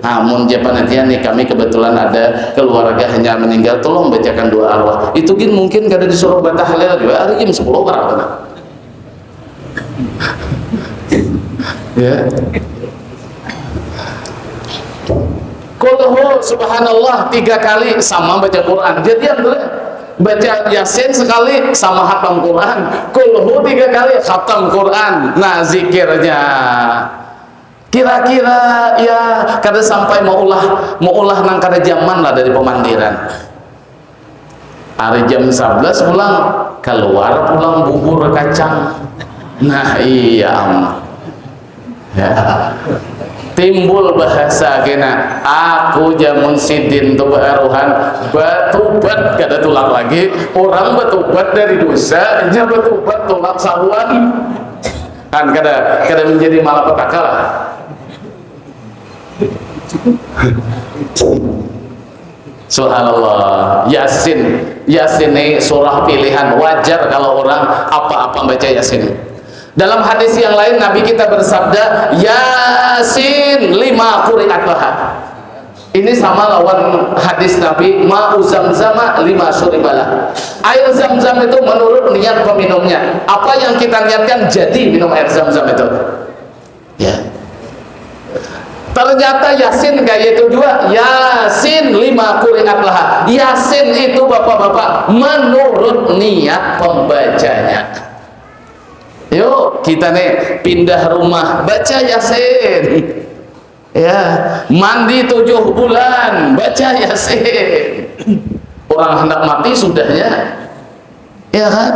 Nah, mun ja panitia nih, kami kebetulan ada keluarga hanya meninggal, tolong bacakan doa arwah. Itu gin mungkin kada disuruh batahlil juga, hari jam sepuluh barang kena. Ya. Kulhu subhanallah tiga kali sama baca Quran. Jadi yang boleh baca Yasin sekali sama hatam Quran. Kulhu tiga kali hatam Quran. Nah, zikirnya kira-kira ya kada sampai maulah maulah nang kada zaman lah dari pemandiran. Hari jam sebelas pulang, keluar pulang bubur kacang. Nah, iya am. Ya. Timbul bahasa kena, aku jamun sidin tu baaruhan, batubat kada tulak lagi, orang batubat dari dosa, nya batubat tulak sahuan. Kan kada kada menjadi malapetaka lah. Subhanallah. Yasin. Yasin ini surah pilihan. Wajar kalau orang apa-apa baca Yasin. Dalam hadis yang lain, Nabi kita bersabda, Yasin lima quri'at laha. Ini sama lawan hadis Nabi, "Ma'u zamzama lima syuribalah." Air zam-zam itu menurut niat peminumnya. Apa yang kita niatkan jadi minum air zam-zam itu. Ya. Ternyata Yasin kayak itu juga. Yasin lima kuriat laha. Yasin itu bapak-bapak menurut niat pembacanya. Yuk kita nih pindah rumah baca Yasin. Ya, mandi tujuh bulan baca Yasin. Orang hendak mati sudahnya, ya kan?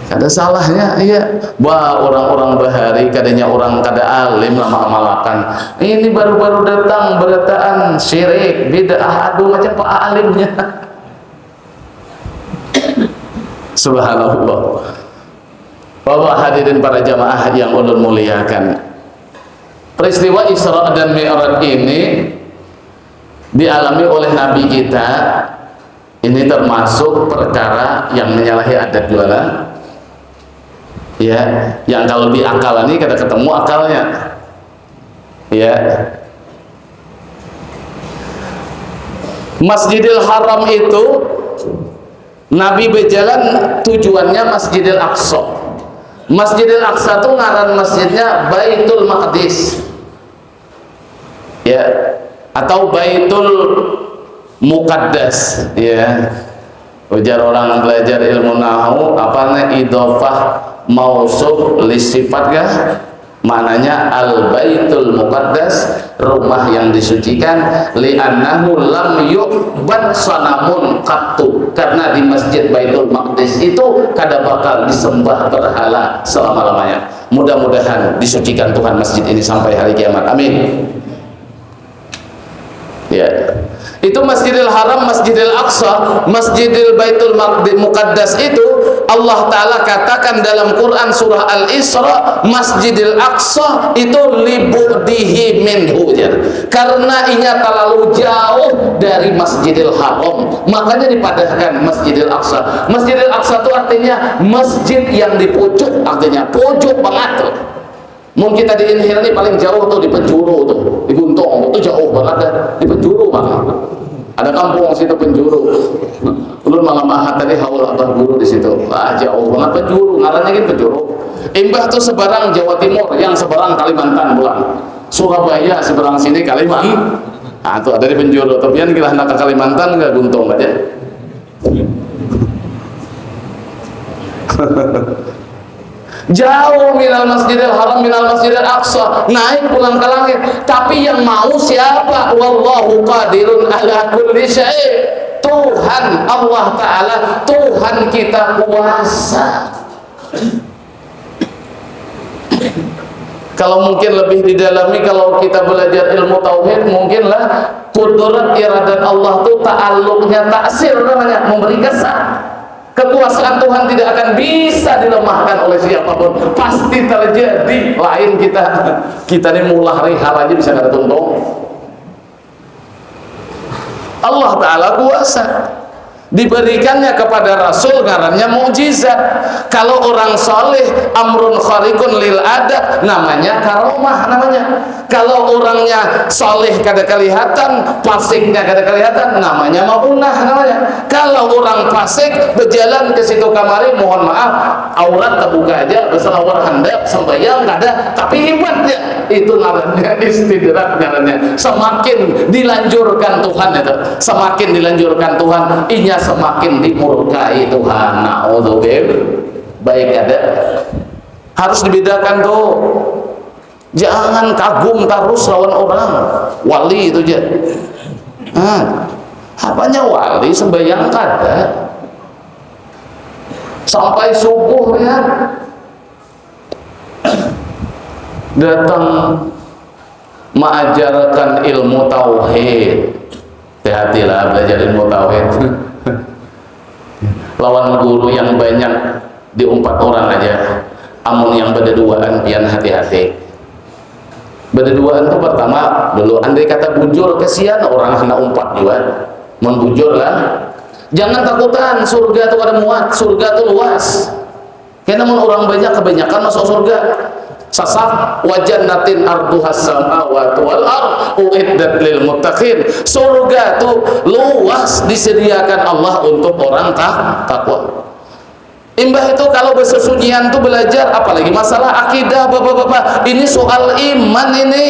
Ada salahnya, iya. Wah, orang-orang bahari kadanya orang kada alim lama amalakan. Ini baru-baru datang berataan syirik, bid'ah, aduh macam apa alimnya. Subhanallah. Bapak hadirin para jamaah yang ulun muliakan, peristiwa Isra dan Mi'raj ini dialami oleh Nabi kita. Ini termasuk perkara yang menyalahi adat juga lah. Ya, yang kalau diakalani kada ketemu akalnya. Ya. Masjidil Haram itu Nabi berjalan tujuannya Masjidil Aqsa. Masjidil Aqsa itu ngaran masjidnya Baitul Maqdis. Ya, atau Baitul Muqaddas, ya. Ujar orang belajar ilmu nahu, apa nih idofah mausuf li sifat kah? Maknanya Al Baitul Muqaddas, rumah yang disucikan, li'annahu lam yu'bad sanamun qattu, karena di Masjid Baitul Maqdis itu kada bakal disembah berhala selama-lamanya. Mudah-mudahan disucikan Tuhan masjid ini sampai hari kiamat. Amin. Ya. Itu Masjidil Haram, Masjidil Aqsa, Masjidil Baitul Maqdi-, Muqaddas itu Allah Ta'ala katakan dalam Quran surah Al-Isra, Masjidil Aqsa itu libu'dihi minhu, jar. Karena inya terlalu jauh dari Masjidil Haram, makanya dipadahkan Masjidil Aqsa. Masjidil Aqsa itu artinya masjid yang di pucuk, artinya pucuk banget tuh. Mun kita di Inhil nih paling jauh tuh di Penjuru tuh, di Guntung tuh jauh banget dah, di Penjuru banget. Ada kampung situ Penjuru. Ulun malam Ahad tadi haul abah guru di situ. Wah, jauh banget Penjuru, ngarannya gin Penjuru. Imbah tuh seberang Jawa Timur, yang seberang Kalimantan pulang. Surabaya seberang sini Kalimantan. Nah, tuh ada di Penjuru. Tapi yang kira hendak ke Kalimantan ke Guntung aja. Jauh minal Masjidil Haram, minal Masjidil Aqsa, naik pulang ke langit. Tapi yang mau siapa? Wallahu qadirun ala kulli syai. Tuhan Allah Ta'ala, Tuhan kita kuasa. Kalau mungkin lebih didalami, kalau kita belajar ilmu tauhid, mungkinlah kudrat iradat Allah tuh ta'aluknya taksir namanya, memberi kesan. Kekuasaan Tuhan tidak akan bisa dilemahkan oleh siapapun, pasti terjadi. Lain kita, kita ini mulah rihal aja bisa kada tuntung. Allah Ta'ala kuasa. Diberikannya kepada Rasul ngarannya mukjizat. Kalau orang soleh, amrun khariqun lil adat, namanya karomah namanya. Kalau orangnya soleh kada kelihatan, pasiknya kada kelihatan, namanya maunah namanya. Kalau orang pasik berjalan ke situ kamari, mohon maaf, aurat terbuka aja, berselawar handap, sembahyang kada, tapi hebatnya itu ngarannya istidrak ngarannya. Semakin dilanjurkan Tuhan itu, semakin dilanjurkan Tuhan, inya semakin dimurkai Tuhan. Naudzubillah. Baik ada. Harus dibedakan tuh. Jangan kagum terus lawan orang. Wali itu aja. Nah, apanya wali sembahyang kada. Sampai subuh ya. Datang mengajarkan ilmu tauhid. Hati-hatilah belajar ilmu tauhid. Lawan guru yang banyak diumpat orang aja. Amun yang badaduaan pian hati-hati. Badaduaan tuh pertama dulu andai kata bujur kesian orang hendak umpat juga. Mun bujur lah. Jangan takutan, surga tuh kada muat, surga tuh luas. Kena mun orang banyak kebanyakan masuk surga. Sasak, wa jannatin arduhas samawati wal ard uiddat lil muttaqin. Surga tu luas disediakan Allah untuk orang tak takwa. Imbah itu kalau besesunyian tu belajar, apalagi masalah akidah, bapak-bapak. Ini soal iman ini.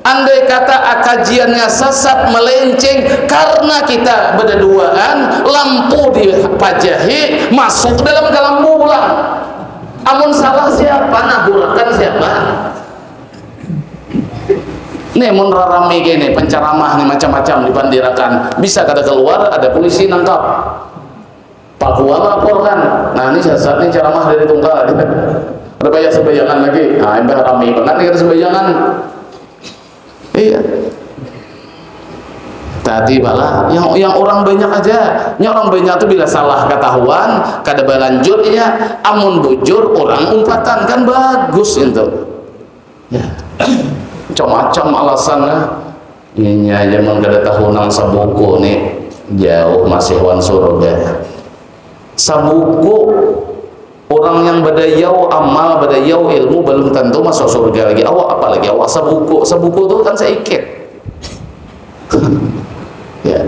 Andai kata kajiannya sesat, melenceng karena kita bededuaan, lampu dipajahi, masuk dalam kalambu pulang. Amun salah siapa? Naburakan siapa? Nih, mun rarami gini, penceramah nih macam-macam dibandirakan. Bisa kada keluar, ada polisi nangkap. Pak Kua melaporkan. Nah, ini sesat nih ceramah dari tunggal. Ada banyak sembayangan lagi. Nah, imbah rami banget nih, ada sembayangan. Iya. Tadi bala, yang, yang orang banyak aja. Nya orang banyak tu bila salah ketahuan, kada balanjut inya. Amun bujur, orang umpatan, kan bagus itu. Ya. Macam-macam alasan lah. Inya aja mun kada tahu nang sabuku ni, jauh masih wan surga. Sabuku, orang yang badayau amal, badayau ilmu, balum tantu masuk surga lagi. Awak, apalagi awak sabuku. Sabuku tu kan saikit. Ya.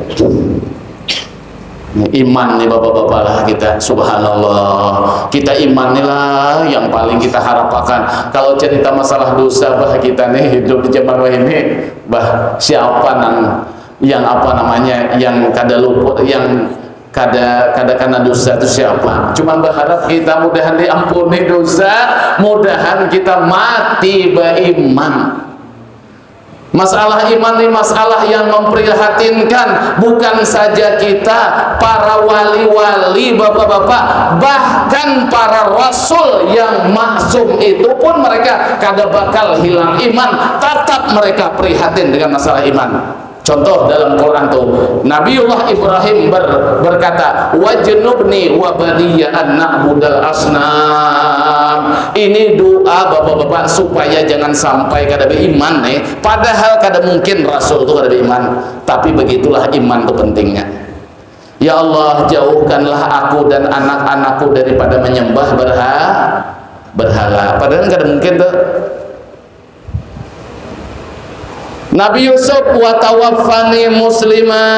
Iman nih, bapak-bapak lah kita, subhanallah. Kita iman nih lah yang paling kita harapakan. Kalau cerita masalah dosa, bah, kita nih hidup di zaman wahini, bah, siapa nang yang, apa namanya, yang kada luput, yang kada, kada kena dosa tu siapa? Cuman berharap kita mudahan diampuni dosa, mudahan kita mati baiman. Masalah iman ni masalah yang memprihatinkan, bukan saja kita, para wali-wali, bapak-bapak, bahkan para rasul yang maksum itu pun mereka kada bakal hilang iman, tatap mereka prihatin dengan masalah iman. Contoh dalam Quran tu, Nabiullah Ibrahim ber-, berkata, "Wajnubni wa baniya an na'budal asnam." Ini doa, bapak-bapak, supaya jangan sampai kada beiman nih. Padahal kada mungkin Rasul tu kada beiman. Tapi begitulah iman tu pentingnya. Ya Allah, jauhkanlah aku dan anak-anakku daripada menyembah berha-, berhala. Padahal kada mungkin tu. Nabi Yusuf, "Wa tawaffani muslima."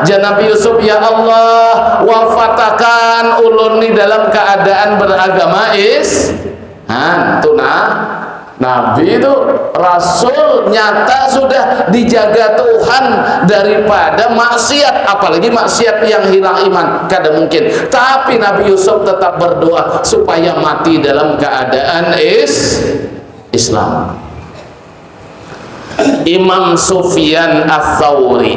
Jar Nabi Yusuf, "Ya Allah, wafatakan ulun ni dalam keadaan beragama Is-, han, tu nah." Nabi itu rasul nyata sudah dijaga Tuhan daripada maksiat, apalagi maksiat yang hilang iman, kada mungkin. Tapi Nabi Yusuf tetap berdoa supaya mati dalam keadaan is-, Islam. Imam Sufyan Ats-Tsauri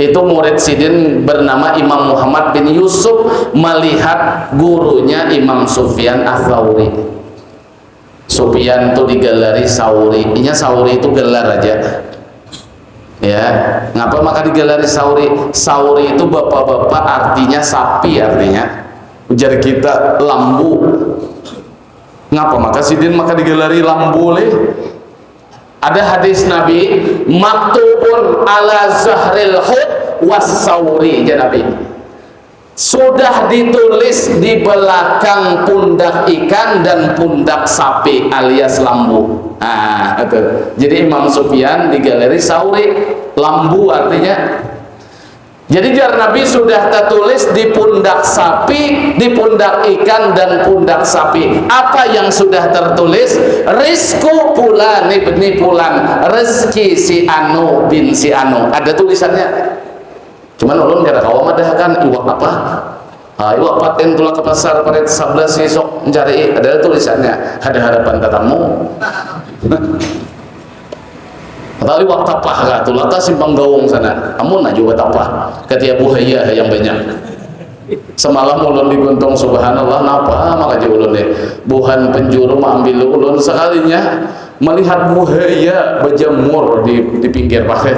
itu murid sidin bernama Imam Muhammad bin Yusuf melihat gurunya Imam Sufyan Ats-Tsauri. Sufyan tu digalari Sauri. Inya Sauri itu gelar aja. Ya, ngapa maka digalari Sauri? Sauri itu bapak-bapak artinya sapi artinya. Ujar kita lambu. Ngapa maka sidin maka digalari lambu leh? Ada hadis Nabi, "Maktubun ala zahril hut was sauri," jar Nabi. Sudah ditulis di belakang pundak ikan dan pundak sapi alias lambu. Nah, itu. Jadi Imam Sufyan digalari Sauri, lambu artinya. Jadi jar Nabi sudah tertulis di pundak sapi, di pundak ikan dan pundak sapi. Apa yang sudah tertulis? Rizku pulan ibni pulan, rezeki si anu bin si anu. Ada tulisannya. Cuman ulun kada kawa madahakan iwak apa. Ah, iwak patin tulak ke pasar parit sebelas isuk mencari, ada tulisannya, ada hadapan tatamu. Atau iwak tapah kah, tulak ke simpang gaung sana. Amun aja batapah, katia buhaya yang banyak. Semalam ulun di Guntung, subhanallah, napa maka aja ulun deh. Buhan penjuru maambil ulun sekalinya melihat buhaya berjemur di, di pinggir parit.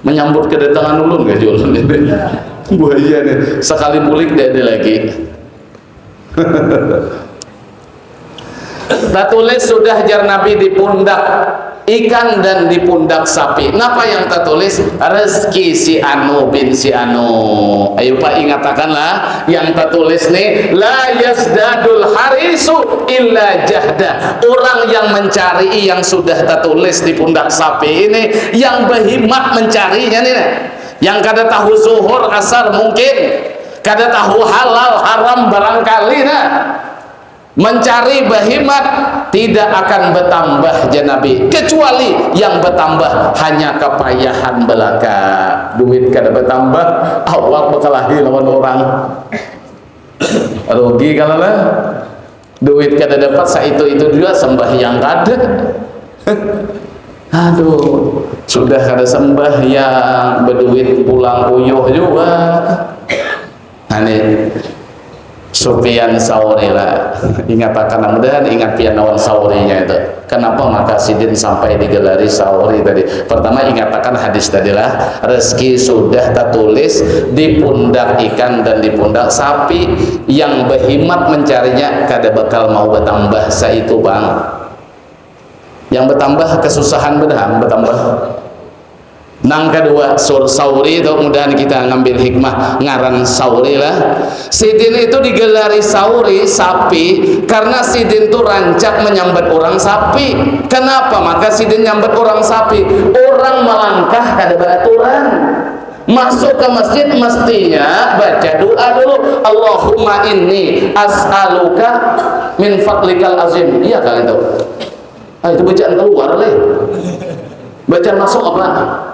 Menyambut kedatangan ulun, kah, jar ulun ini. Buhaya nih, sekali bulik dia ada lagi. Tatulis sudah jar Nabi di pundak. ikan dan di pundak sapi. Napa yang tertulis? Rezeki si anu bin si anu. Ayo Pak, ingatakanlah yang tertulis nih, la yazdadul harisu illa jahda. Orang yang mencari yang sudah tertulis di pundak sapi ini, yang behimat mencarinya nih, yang kada tahu zuhur asar mungkin, kada tahu halal haram barangkali nah. Mencari bahimat tidak akan bertambah, jar Nabi, kecuali yang bertambah hanya kepayahan belaka. Duit kada bertambah, awak berkelahi lawan orang. Rugi kalau lah. Duit kada dapat, saitu itu juga sembahyang kada. Aduh, sudah kada sembahyang, berduit pulang uyuh juga. Nah, ini Supian Sauri lah. Ingatakan, mudahan ingat pian lawan Saurinya itu. Kenapa maka sidin sampai digelari Sauri tadi? Pertama, ingatakan hadis tadi lah. Rezeki sudah tertulis di pundak ikan dan di pundak sapi. Yang berhimat mencarinya kada bakal mau bertambah saitu bang. Yang bertambah kesusahan, benar bertambah. Nang kedua, Sur Sauri itu, mudahan kita ngambil hikmah ngaran Sauri lah. Sidin itu digelari Sauri, sapi, karena sidin tuh rancak menyambat orang sapi. Kenapa maka sidin nyambat orang sapi? Orang melangkah kada beraturan. Masuk ke masjid mestinya baca doa dulu. Allahumma inni as'aluka min fadlikal azim. Iya kali itu. Ah, itu bacaan keluar leh. Bacaan masuk apa?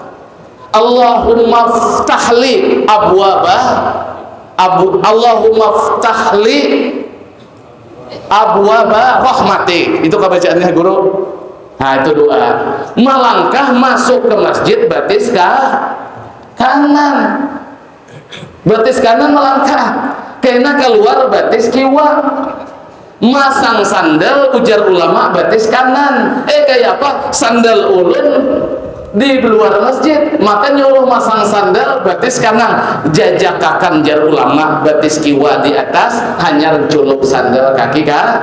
Allahumma ftahli abwaba abu Allahumma ftahli abwaba rahmati. Itu kebacaannya guru. Nah, itu doa. Melangkah masuk ke masjid batis ke kanan. Batis kanan melangkah, kena keluar batis kiwa. Masang sandal, ujar ulama, batis kanan. Eh, kayak apa? Sandal ulun di luar masjid, maka nyuruh masang sandal batis kanan. Jajakakan, jar ulama, batis kiwa di atas, hanyar culuk sandal kaki ka.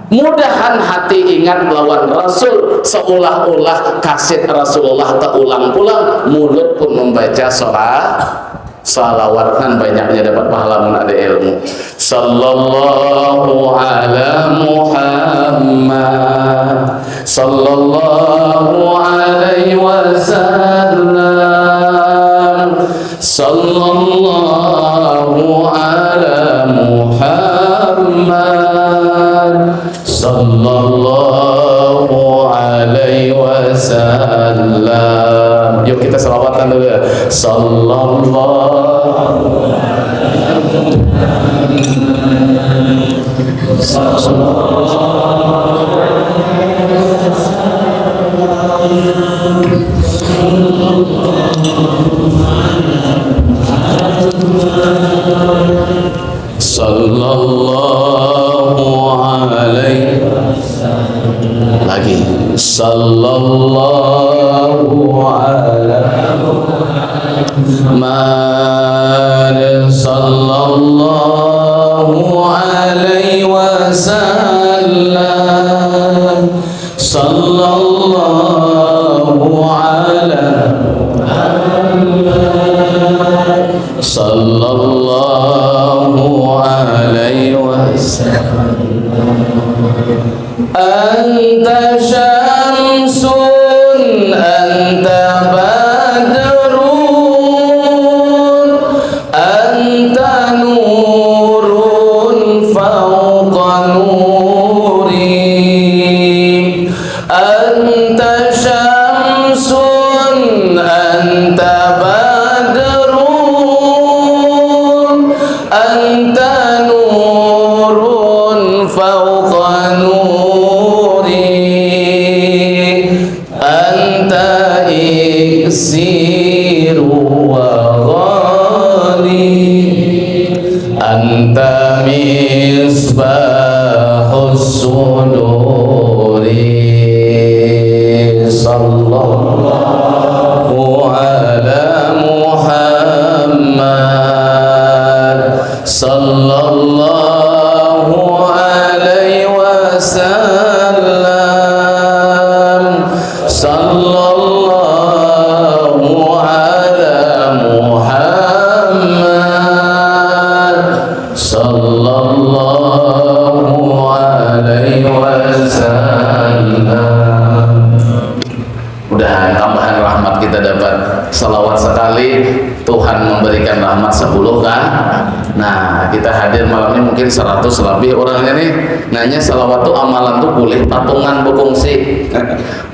Mudahan hati ingat lawan Rasul, seolah-olah kaset Rasulullah teulang pulang, mulut pun membaca sholat. Salawat nan banyaknya dapat pahala mun ada ilmu. Sallallahu ala Muhammad. Sallallahu alaihi wasallam. Sallallahu ala Muhammad. Sallallahu alaihi wasallam. Yuk kita selawatan dulu ya. Sallallahu Sallallahu alaihi lagi. Sallallahu ala Muhammad. Sallallahu alaihi wasallam. Sallallahu ala Muhammad. Sallallahu alaihi wasallam. Anta syamsun, anta badrun, anta nurun fauqa nuri. Anta syamsun, anta badrun, anta nurun fauqa nuri. Anta iksiru wa ghali. Anta misbahus suduri. Sallallahu ala Muhammad. Sallallahu alaihi wasallam. Memberikan rahmat sepuluh kan. Nah, kita hadir malam ini mungkin seratus lebih orangnya nih. Nanya, salawat tuh amalan tuh boleh patungan, berfungsi.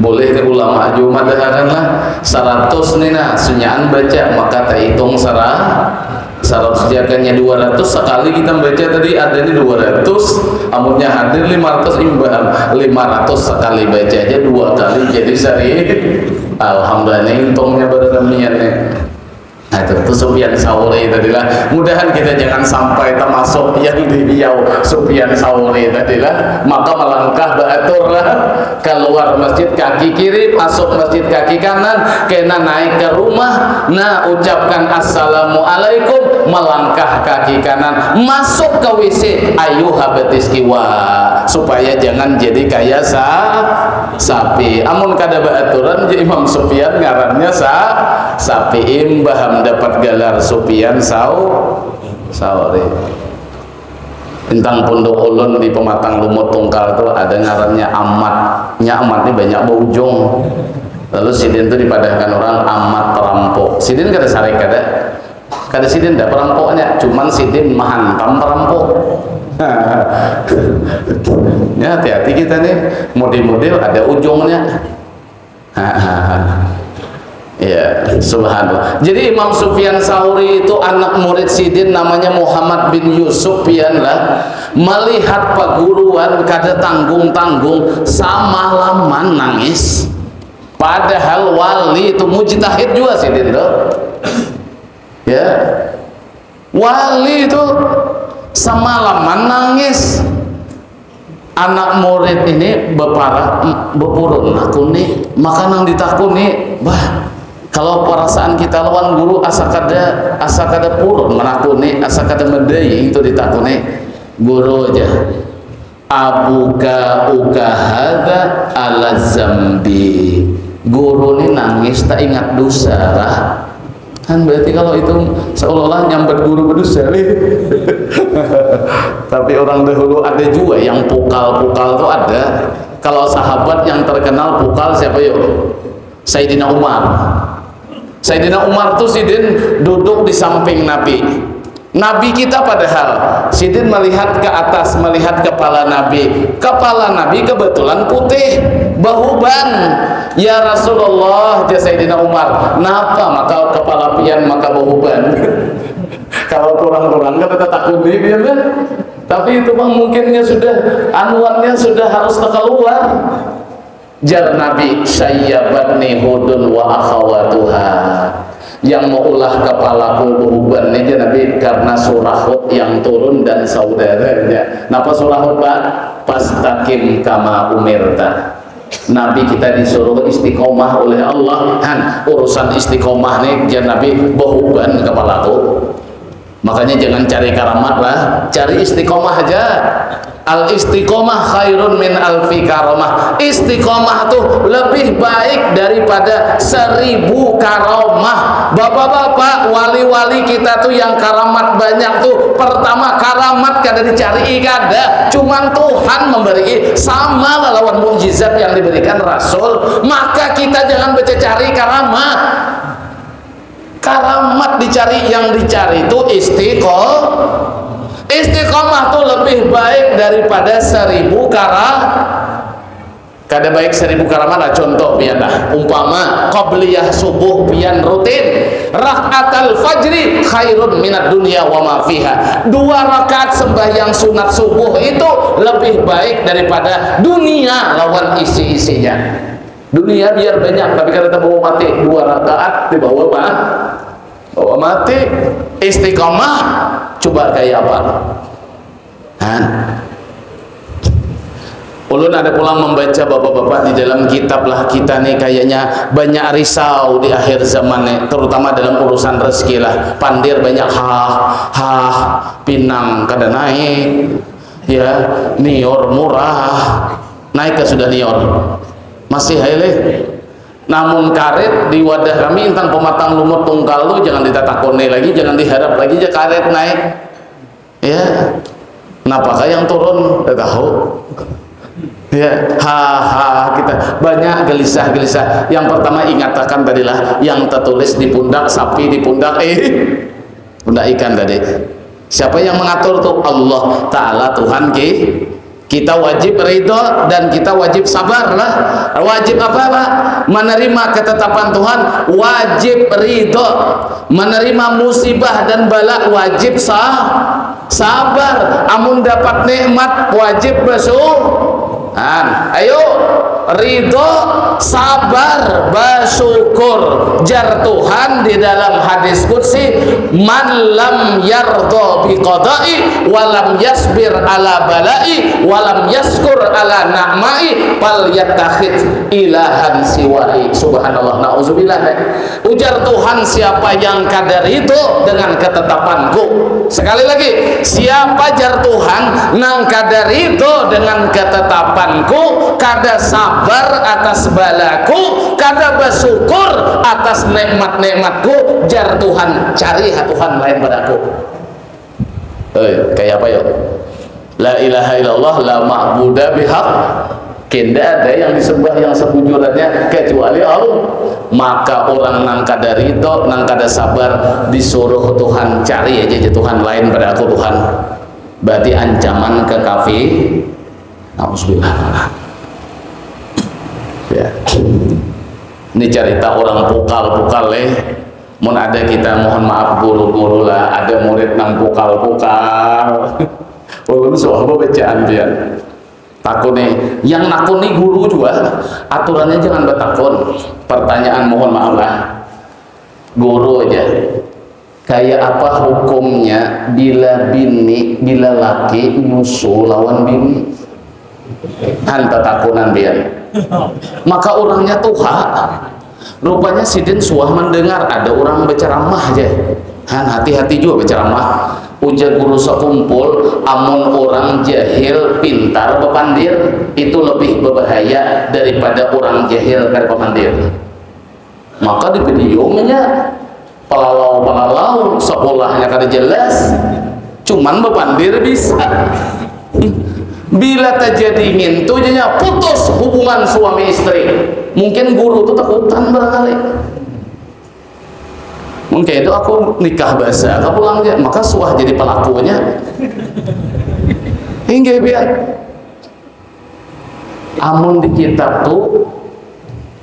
Boleh, ulama juga madahakan lah. Seratus nih, nah, sunyaan baca, maka terhitung sera-, seratus, jaganya dua ratus, sekali kita baca tadi adanya dua ratus, amunnya hadir lima ratus imbang, lima ratus sekali baca aja dua kali jadi sari. Alhamdulillah, ini untungnya baru demikian nih. Nah, itu tuh Sufyan Sauri tadi lah. Mudahan kita jangan sampai termasuk yang dihiau Sufyan Sauri tadi lah. Maka melangkah baatur lah. Keluar masjid kaki kiri, masuk masjid kaki kanan, kena naik ke rumah. Nah, ucapkan assalamualaikum, melangkah kaki kanan, masuk ke W C, ayuha betis kiwa. Supaya jangan jadi kaya sa-, sapi. Amun kada baaturan, ja Imam Sufyan ngarannya sa-, sapi. Imbah mendapat galar Sufyan Sau-, Sauri. Tentang punduk ulun di Pematang Lumut Tungkal tu ada ngarannya Amat. Nya Amat ni banyak baujung. Lalu sidin tu dipadahkan orang amat perampok. Sidin kada sarik, kada. Kada sidin dah perampoknya, cuman sidin mahantam perampok. Ya, hati-hati kita nih, model-model ada ujungnya. Ya, subhanallah. Jadi Imam Sufyan Sauri itu anak murid sidin namanya Muhammad bin Yusuf, pian lah. Melihat paguruan kada tanggung-tanggung, samalaman nangis. Padahal wali itu mujtahid juga sidin tuh. Ya. Wali itu samalaman nangis. Anak murid ini bepara-, bepurun nakuni, maka nang ditakuni, bah, kalau perasaan kita lawan guru asa kada, asa kada purun menakuni, asa kada medai itu ditakuni. Guru aja. Abuka uka hadza ala zambi. Guru ni nangis tak ingat dosa kah? Kan berarti kalau itu seolah-olah nyambat guru berdosa nih. Tapi orang dahulu ada juga yang pukal-pukal tuh ada. Kalau sahabat yang terkenal pukal siapa yuk? Sayyidina Umar. Sayyidina Umar tuh sidin duduk di samping Nabi. Nabi kita padahal sidin melihat ke atas, melihat kepala Nabi. Kepala Nabi kebetulan putih, bahuban. Ya Rasulullah, ja Sayyidina Umar, napa maka kepala pian maka bahuban? Kalau kurang-kurang kan tetap takut nih, pian kan? Tapi itu bang mungkinnya sudah, anuannya sudah harus terkeluar. Jar Nabi, "Syayyabatni Hudun wa akhawatuha." Yang maulah kepalaku behuban ni, jar Nabi, karena surah Hud yang turun dan saudaranya. Napa surah Hud, Pak? "Fastaqim kama umirta." Nabi kita disuruh istiqomah oleh Allah. Han, urusan istiqomah ni, jar Nabi, behuban kepalaku. Makanya jangan cari karamat lah, cari istiqomah aja. Al istiqomah khairun min alfi karomah. Istiqomah tuh lebih baik daripada seribu karomah. Bapak-bapak, wali-wali kita tuh yang karamat banyak tuh, pertama karamat kada dicari, kada, cuman Tuhan memberi, sama lawan mukjizat yang diberikan Rasul. Maka kita jangan bececari karamat. Karamat dicari, yang dicari itu istiqo-, istiqomah tuh lebih baik daripada seribu kara-, kada baik seribu karamat lah. Contoh pian lah, umpama qabliyah subuh pian rutin, rakaatal fajri khairun minad dunya wa ma fiha. Dua rakaat sembahyang sunat subuh itu lebih baik daripada dunia lawan isi-isinya. Dunia biar banyak, tapi kada tabawa mati. Dua rakaat dibawa mah, bawa mati. Istiqomah, coba kayak apa? Han. Ulun ada pulang membaca bapak-bapak di dalam kitab lah, kita nih kayaknya banyak risau di akhir zaman nih, terutama dalam urusan rezeki lah. Pandir banyak hah, hah, pinang kada naik, ya, nior murah, naik ke sudah nior, masih hai leh. Namun karet di wadah kami intang pematang lumut tungkal tu jangan ditatakuni lagi, jangan diharap lagi ja karet naik. Ya, napakah yang turun? Tidak tahu. Ya, ha ha, kita banyak gelisah-gelisah. Yang pertama ingatakan tadilah yang tertulis di pundak, sapi di pundak, eh, Bunda ikan tadi. Siapa yang mengatur tuh? Allah Ta'ala Tuhan ki. Kita wajib ridho dan kita wajib sabar lah. Wajib apa, Pak? Menerima ketetapan Tuhan, wajib ridho. Menerima musibah dan bala wajib sah sabar. Amun dapat nikmat wajib bersyukur. Ayo, ridho, sabar, bersyukur. Jar Tuhan di dalam hadis qudsi, "Man lam yardo biqadai, walam yasbir ala balai, walam yaskur ala na'mai, fal yattakhid ilahan siwai." Subhanallah, na'udzubillah. Ujar Tuhan, siapa yang kada ridho dengan ketetapanku. Sekali lagi, siapa jar Tuhan nang kada ridho dengan ketetapanku, kada sabar atas balaku, kada bersyukur atas nikmat-nikmatku, jar Tuhan, cari ha Tuhan lain pada aku. Eh, kayak apa ya? La ilaha illallah la ma'budu bihaq. Kenda ada yang disembah yang sebujurannya kecuali Allah. Maka orang nang kada ridho, nang kada sabar, disuruh Tuhan cari aja aja Tuhan lain pada aku Tuhan. Berarti ancaman ke kafir. Nauzubillah. Ya. Ini cerita orang pukal-pukal eh. Mun ada kita mohon maaf guru-guru lah, ada murid nang pukal-pukal. Ulun suah bacaan dia. Takuni, yang nakuni guru jua, aturannya jangan batakun. Pertanyaan mohon maaf lah. Guru aja. Kayak apa hukumnya bila bini, bila laki nyusu lawan bini? Han tatakunan biar. Maka orangnya tuha. Rupanya sidin suah mendengar ada orang berceramah aja. Han hati-hati juga berceramah. Ujar guru sekumpul, amun orang jahil pintar bepandir, itu lebih berbahaya daripada orang jahil kada bepandir. Maka di video nya pelalau-pelalau, sekolahnya kada jelas, cuman bepandir bisa. Bila terjadi ngintu janya putus hubungan suami istri. Mungkin guru tu takutan barangkali. Mungkin itu aku nikah basa ka pulang ja, maka suah jadi pelakunya. Hingga biar amun di kitab tu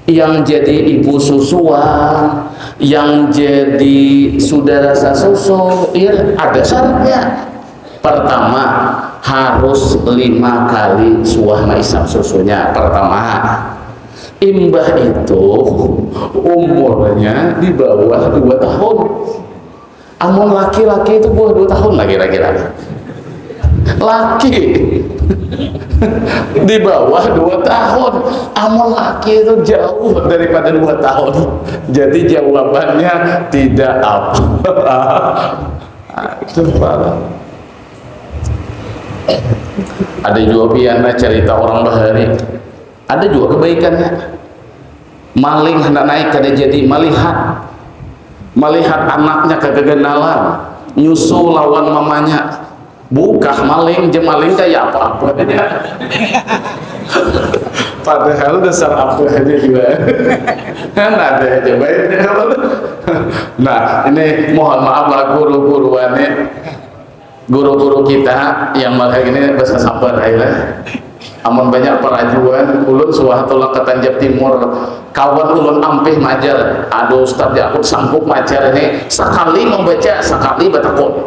yang jadi ibu susuan, yang jadi saudara sasusu, ya ada syaratnya. Pertama, harus lima kali suah maisap susunya. Pertama, imbah itu umurnya di bawah dua tahun. Amun laki-laki itu buah dua tahun lah kira-kira. Laki di bawah dua tahun. Amun laki itu jauh daripada dua tahun. Jadi jawabannya tidak apa. Aduh, parah. Ada juga pian cerita orang bahari. Ada juga kebaikannya. Maling hendak naik kada jadi malihat. Malihat anaknya keganalan, nyusu lawan mamanya. Bukah maling, je maling kayak apa-apa aja. Padahal dasar apa aja juga. Kan ada aja baiknya. Nah, ini mohon maaf lah guru-guruan nih. Guru-guru kita yang malah ini bahasa sabar aja lah. Amun banyak perajuan, ulun suah tulak ke Tanjak Timur. Kawan ulun ampih majar. Aduh Ustaz, ya aku sanggup majar ini. Sekali membaca, sekali bertakut.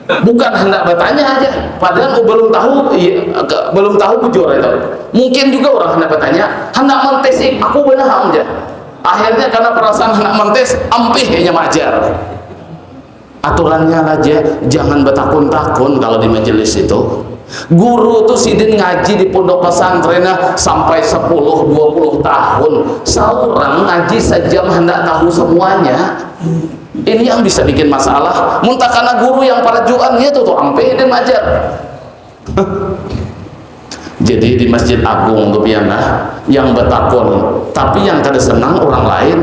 Bukan hendak bertanya aja. Padahal aku belum tahu, iya, ke- belum tahu bujur itu. Mungkin juga orang hendak bertanya, hendak mentes, "Ih, aku benar aja." Akhirnya karena perasaan hendak mentes, ampih kayaknya majar. Aturannya aja, jangan betakun-takun kalau di majelis itu. Guru tuh sidin ngaji di pondok pesantren nah, sampai sepuluh dua puluh tahun. Seorang ngaji sejam hendak tahu semuanya. Ini yang bisa bikin masalah. Muntah karena guru yang parajuannya tuh tuh ampe dan majar. Jadi di Masjid Agung tu pian lah yang betakun, tapi yang kada senang orang lain.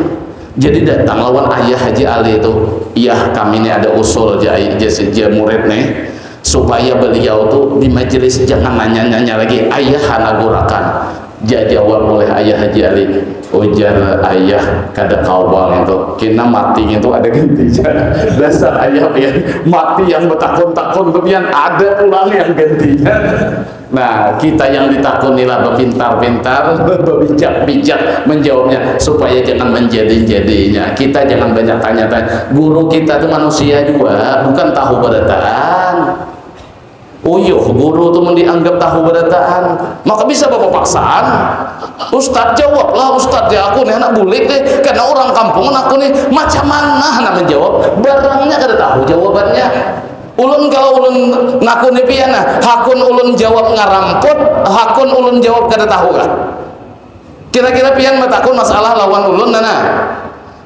Jadi datang lawan ayah Haji Ali tu, "Yah, kami ni ada usul," ja, ja, ja murid nih, "supaya beliau tu di majelis jangan nanya-nanya lagi, ayah hanagurakan." Ja jawab oleh ayah Haji Ali, Ujar ayah, kada kawa ngitu, kena mati ngitu ada gantinya. Dasar ayah pian, mati yang betakun-takun tu pian, ada pulang yang gantinya. Nah, kita yang ditakuni lah bepintar-pintar, bebijak-bijak menjawabnya, supaya jangan menjadi-jadinya. Kita jangan banyak tanya-tanya. Guru kita tu manusia jua, bukan tahu berataan. Uyuh, guru tu mun dianggap tahu berataan, maka bisa bapapaksaan. Ustad, jawablah Ustad, ya aku nih anak bulik deh, karena orang kampung aku nih, macam mana nak menjawab, barangnya kada tahu jawabannya. Ulun, kalau ulun nakuni pian nah, hakun ulun jawab ngaramput, hakun ulun jawab kada tahu kah? Kira-kira pian batakun masalah lawan ulun, nah, nah.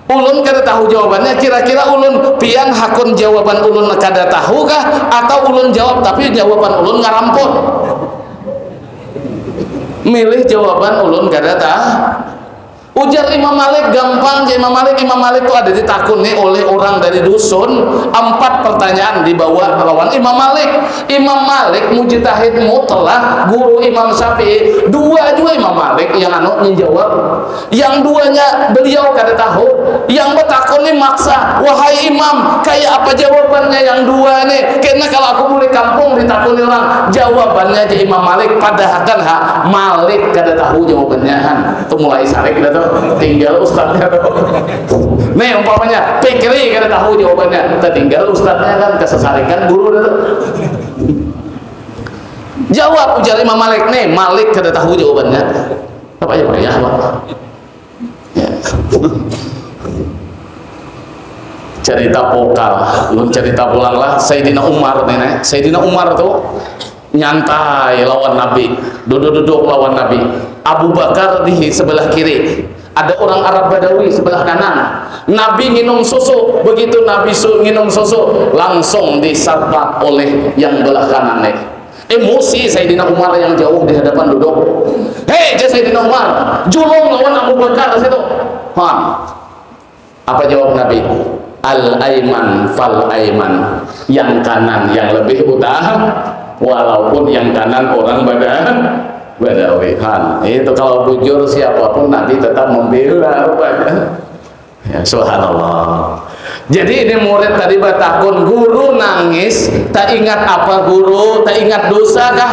Ulun kada tahu jawabannya, kira-kira ulun, pian hakun jawaban ulun kada tahu kah, atau ulun jawab tapi jawaban ulun ngaramput? Milih jawaban ulun kada tahu. Ujar Imam Malik, gampang ja Imam Malik. Imam Malik tu ada ditakuni oleh orang dari dusun, empat pertanyaan dibawa lawan Imam Malik. Imam Malik mujtahid mutlak, guru Imam Syafi'i, dua jua Imam Malik yang anu menjawab. Yang duanya beliau kada tahu, yang batakun ni maksa, "Wahai Imam, kaya apa jawabannya yang dua ni? Kena kalau aku bulik kampung ditakuni orang." Jawabannya aja Imam Malik, padahakan ha, Malik kada tahu jawabannya, han. Tu mulai sarik dah tu, tinggal ustadnya tu. Nih umpamanya, Fikri kada tahu jawabannya, tertinggal ustadnya kan, kesesarikan guru dah tu. Jawab, ujar Imam Malik, nih Malik kada tahu jawabannya. Apa ya, payah, Pak? Ya. Cerita pokal, belum cerita pulang lah. Sayyidina Umar nih, nih. Sayyidina Umar tuh nyantai lawan Nabi, duduk-duduk lawan Nabi. Abu Bakar di sebelah kiri, ada orang Arab Badawi sebelah kanan. Nabi nginum susu, begitu Nabi su nginum susu, langsung disarpak oleh yang belah kanan nih. Emosi Sayyidina Umar yang jauh di hadapan duduk. "Hei," jar Sayyidina Umar, "julung lawan Abu Bakar situ." Hah. Apa jawab Nabi? "Al aiman fal aiman." Yang kanan yang lebih utama, walaupun yang kanan orang Bada Badawi. Han, itu kalau bujur siapapun Nabi tetap membela rupanya. Ya, subhanallah. Jadi ini murid tadi batakun, "Guru nangis, tak ingat apa guru, tak ingat dosa kah?"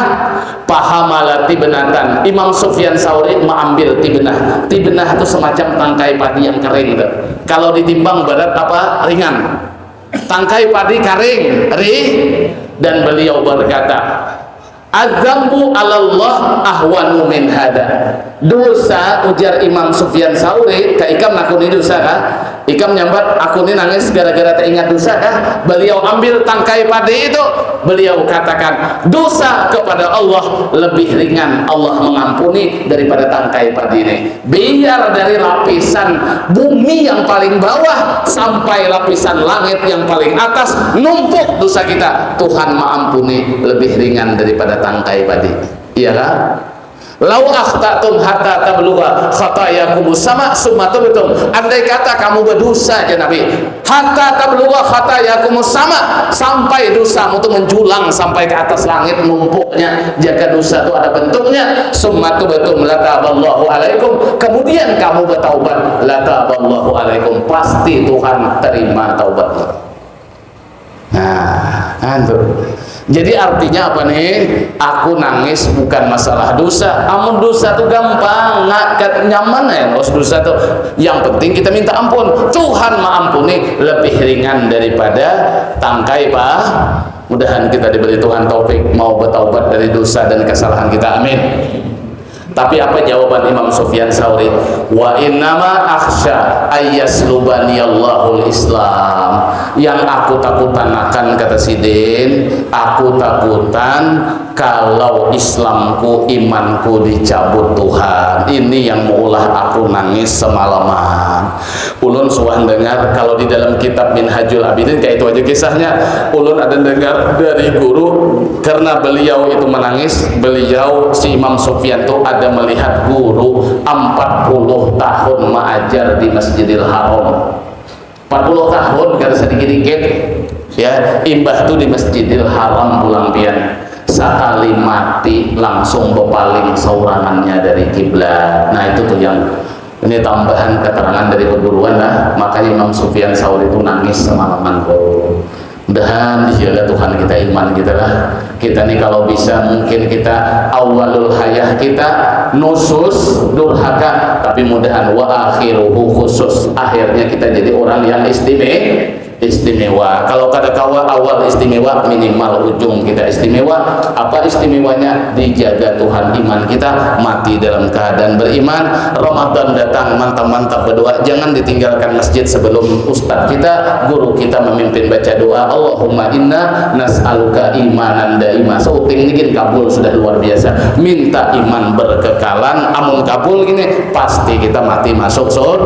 Pahamalah tibnatan. Imam Sufyan Sauri maambil tibnah. Tibnah itu semacam tangkai padi yang kering tu. Kalau ditimbang berat apa ringan? Tangkai padi karing, ri, dan beliau berkata, "Adzambu alallah ahwanu min hada." Dosa, ujar Imam Sufyan Sauri, ka ikam nakuni dosa kah? Ikam nyambat, "Aku ni nangis gara-gara teringat dosa kah?" Beliau ambil tangkai padi itu, beliau katakan, "Dosa kepada Allah lebih ringan, Allah mengampuni daripada tangkai padi ini." Biar dari lapisan bumi yang paling bawah sampai lapisan langit yang paling atas, numpuk dosa kita, Tuhan maampuni lebih ringan daripada tangkai padi. Iya kah? "Lau akhtatum hatta tablugha khatayakumus sama summa tubtum." Andai kata kamu berdosa, jar Nabi, "hatta tablugha khatayakumus sama," sampai dosamu tu menjulang sampai ke atas langit, numpuknya, jaga dosa tu ada bentuknya, "summa tubtum lataballahu alaikum," kemudian kamu bertaubat, "lataballahu alaikum," pasti Tuhan terima taubatmu. Nah, antu. Jadi artinya apa nih? Aku nangis bukan masalah dosa. Amun dosa tu gampang, nggak nyaman ya, dosa tu. Yang penting kita minta ampun. Tuhan maampuni lebih ringan daripada tangkai padi. Mudahan kita diberi Tuhan taufik mau bertaubat dari dosa dan kesalahan kita. Amin. Tapi apa jawaban Imam Sufyan Sauri? "Wa innama akhsya ayyaslubaniyallahul Islam." Yang aku takutanakan, kata sidin, aku takutan kalau Islamku, imanku dicabut Tuhan. Ini yang meulah aku nangis semalaman. Ulun suah dengar, kalau di dalam kitab Minhajul Abidin, kayak itu aja kisahnya. Ulun ada dengar dari guru, karena beliau itu menangis, beliau, si Imam Sufyan tuh, ada melihat guru empat puluh tahun mengajar di Masjidil Haram. Empat puluh tahun, kada sedikit-dikit. Ya, imbah tuh di Masjidil Haram pulang pian. Sakali mati langsung bepaling saurangannya dari kiblat. Nah, itu tuh yang Ini tambahan keterangan dari peguruan lah, makanya Imam Sufyan Sauri itu nangis semalaman. Mudahan dijaga Tuhan kita iman kita lah. Kita nih kalau bisa mungkin kita awalul hayah kita nusus durhaka, tapi mudahan wa akhiruhu khusus, akhirnya kita jadi orang yang istimewa. Istimewa. Kalau kada kawa awal istimewa, minimal ujung kita istimewa. Apa istimewanya? Dijaga Tuhan iman kita, mati dalam keadaan beriman. Ramadan datang, mantap-mantap berdoa. Jangan ditinggalkan masjid sebelum ustadz kita, guru kita memimpin baca doa. Allahumma inna nas'aluka imanan daima. Seuting ni gin kabul sudah luar biasa. Minta iman berkekalan. Amun kabul gini, pasti kita mati masuk sur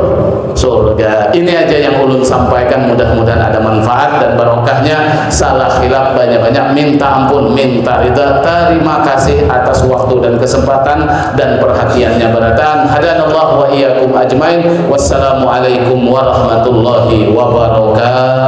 surga. Ini aja yang ulun sampaikan, mudah-mudahan ada manfaat dan barokahnya. Salah khilaf banyak-banyak, minta ampun, minta rida. Terima kasih atas waktu dan kesempatan dan perhatiannya barataan. Hadanallah wa iyyakum ajmain. Wassalamualaikum warahmatullahi wabarakatuh.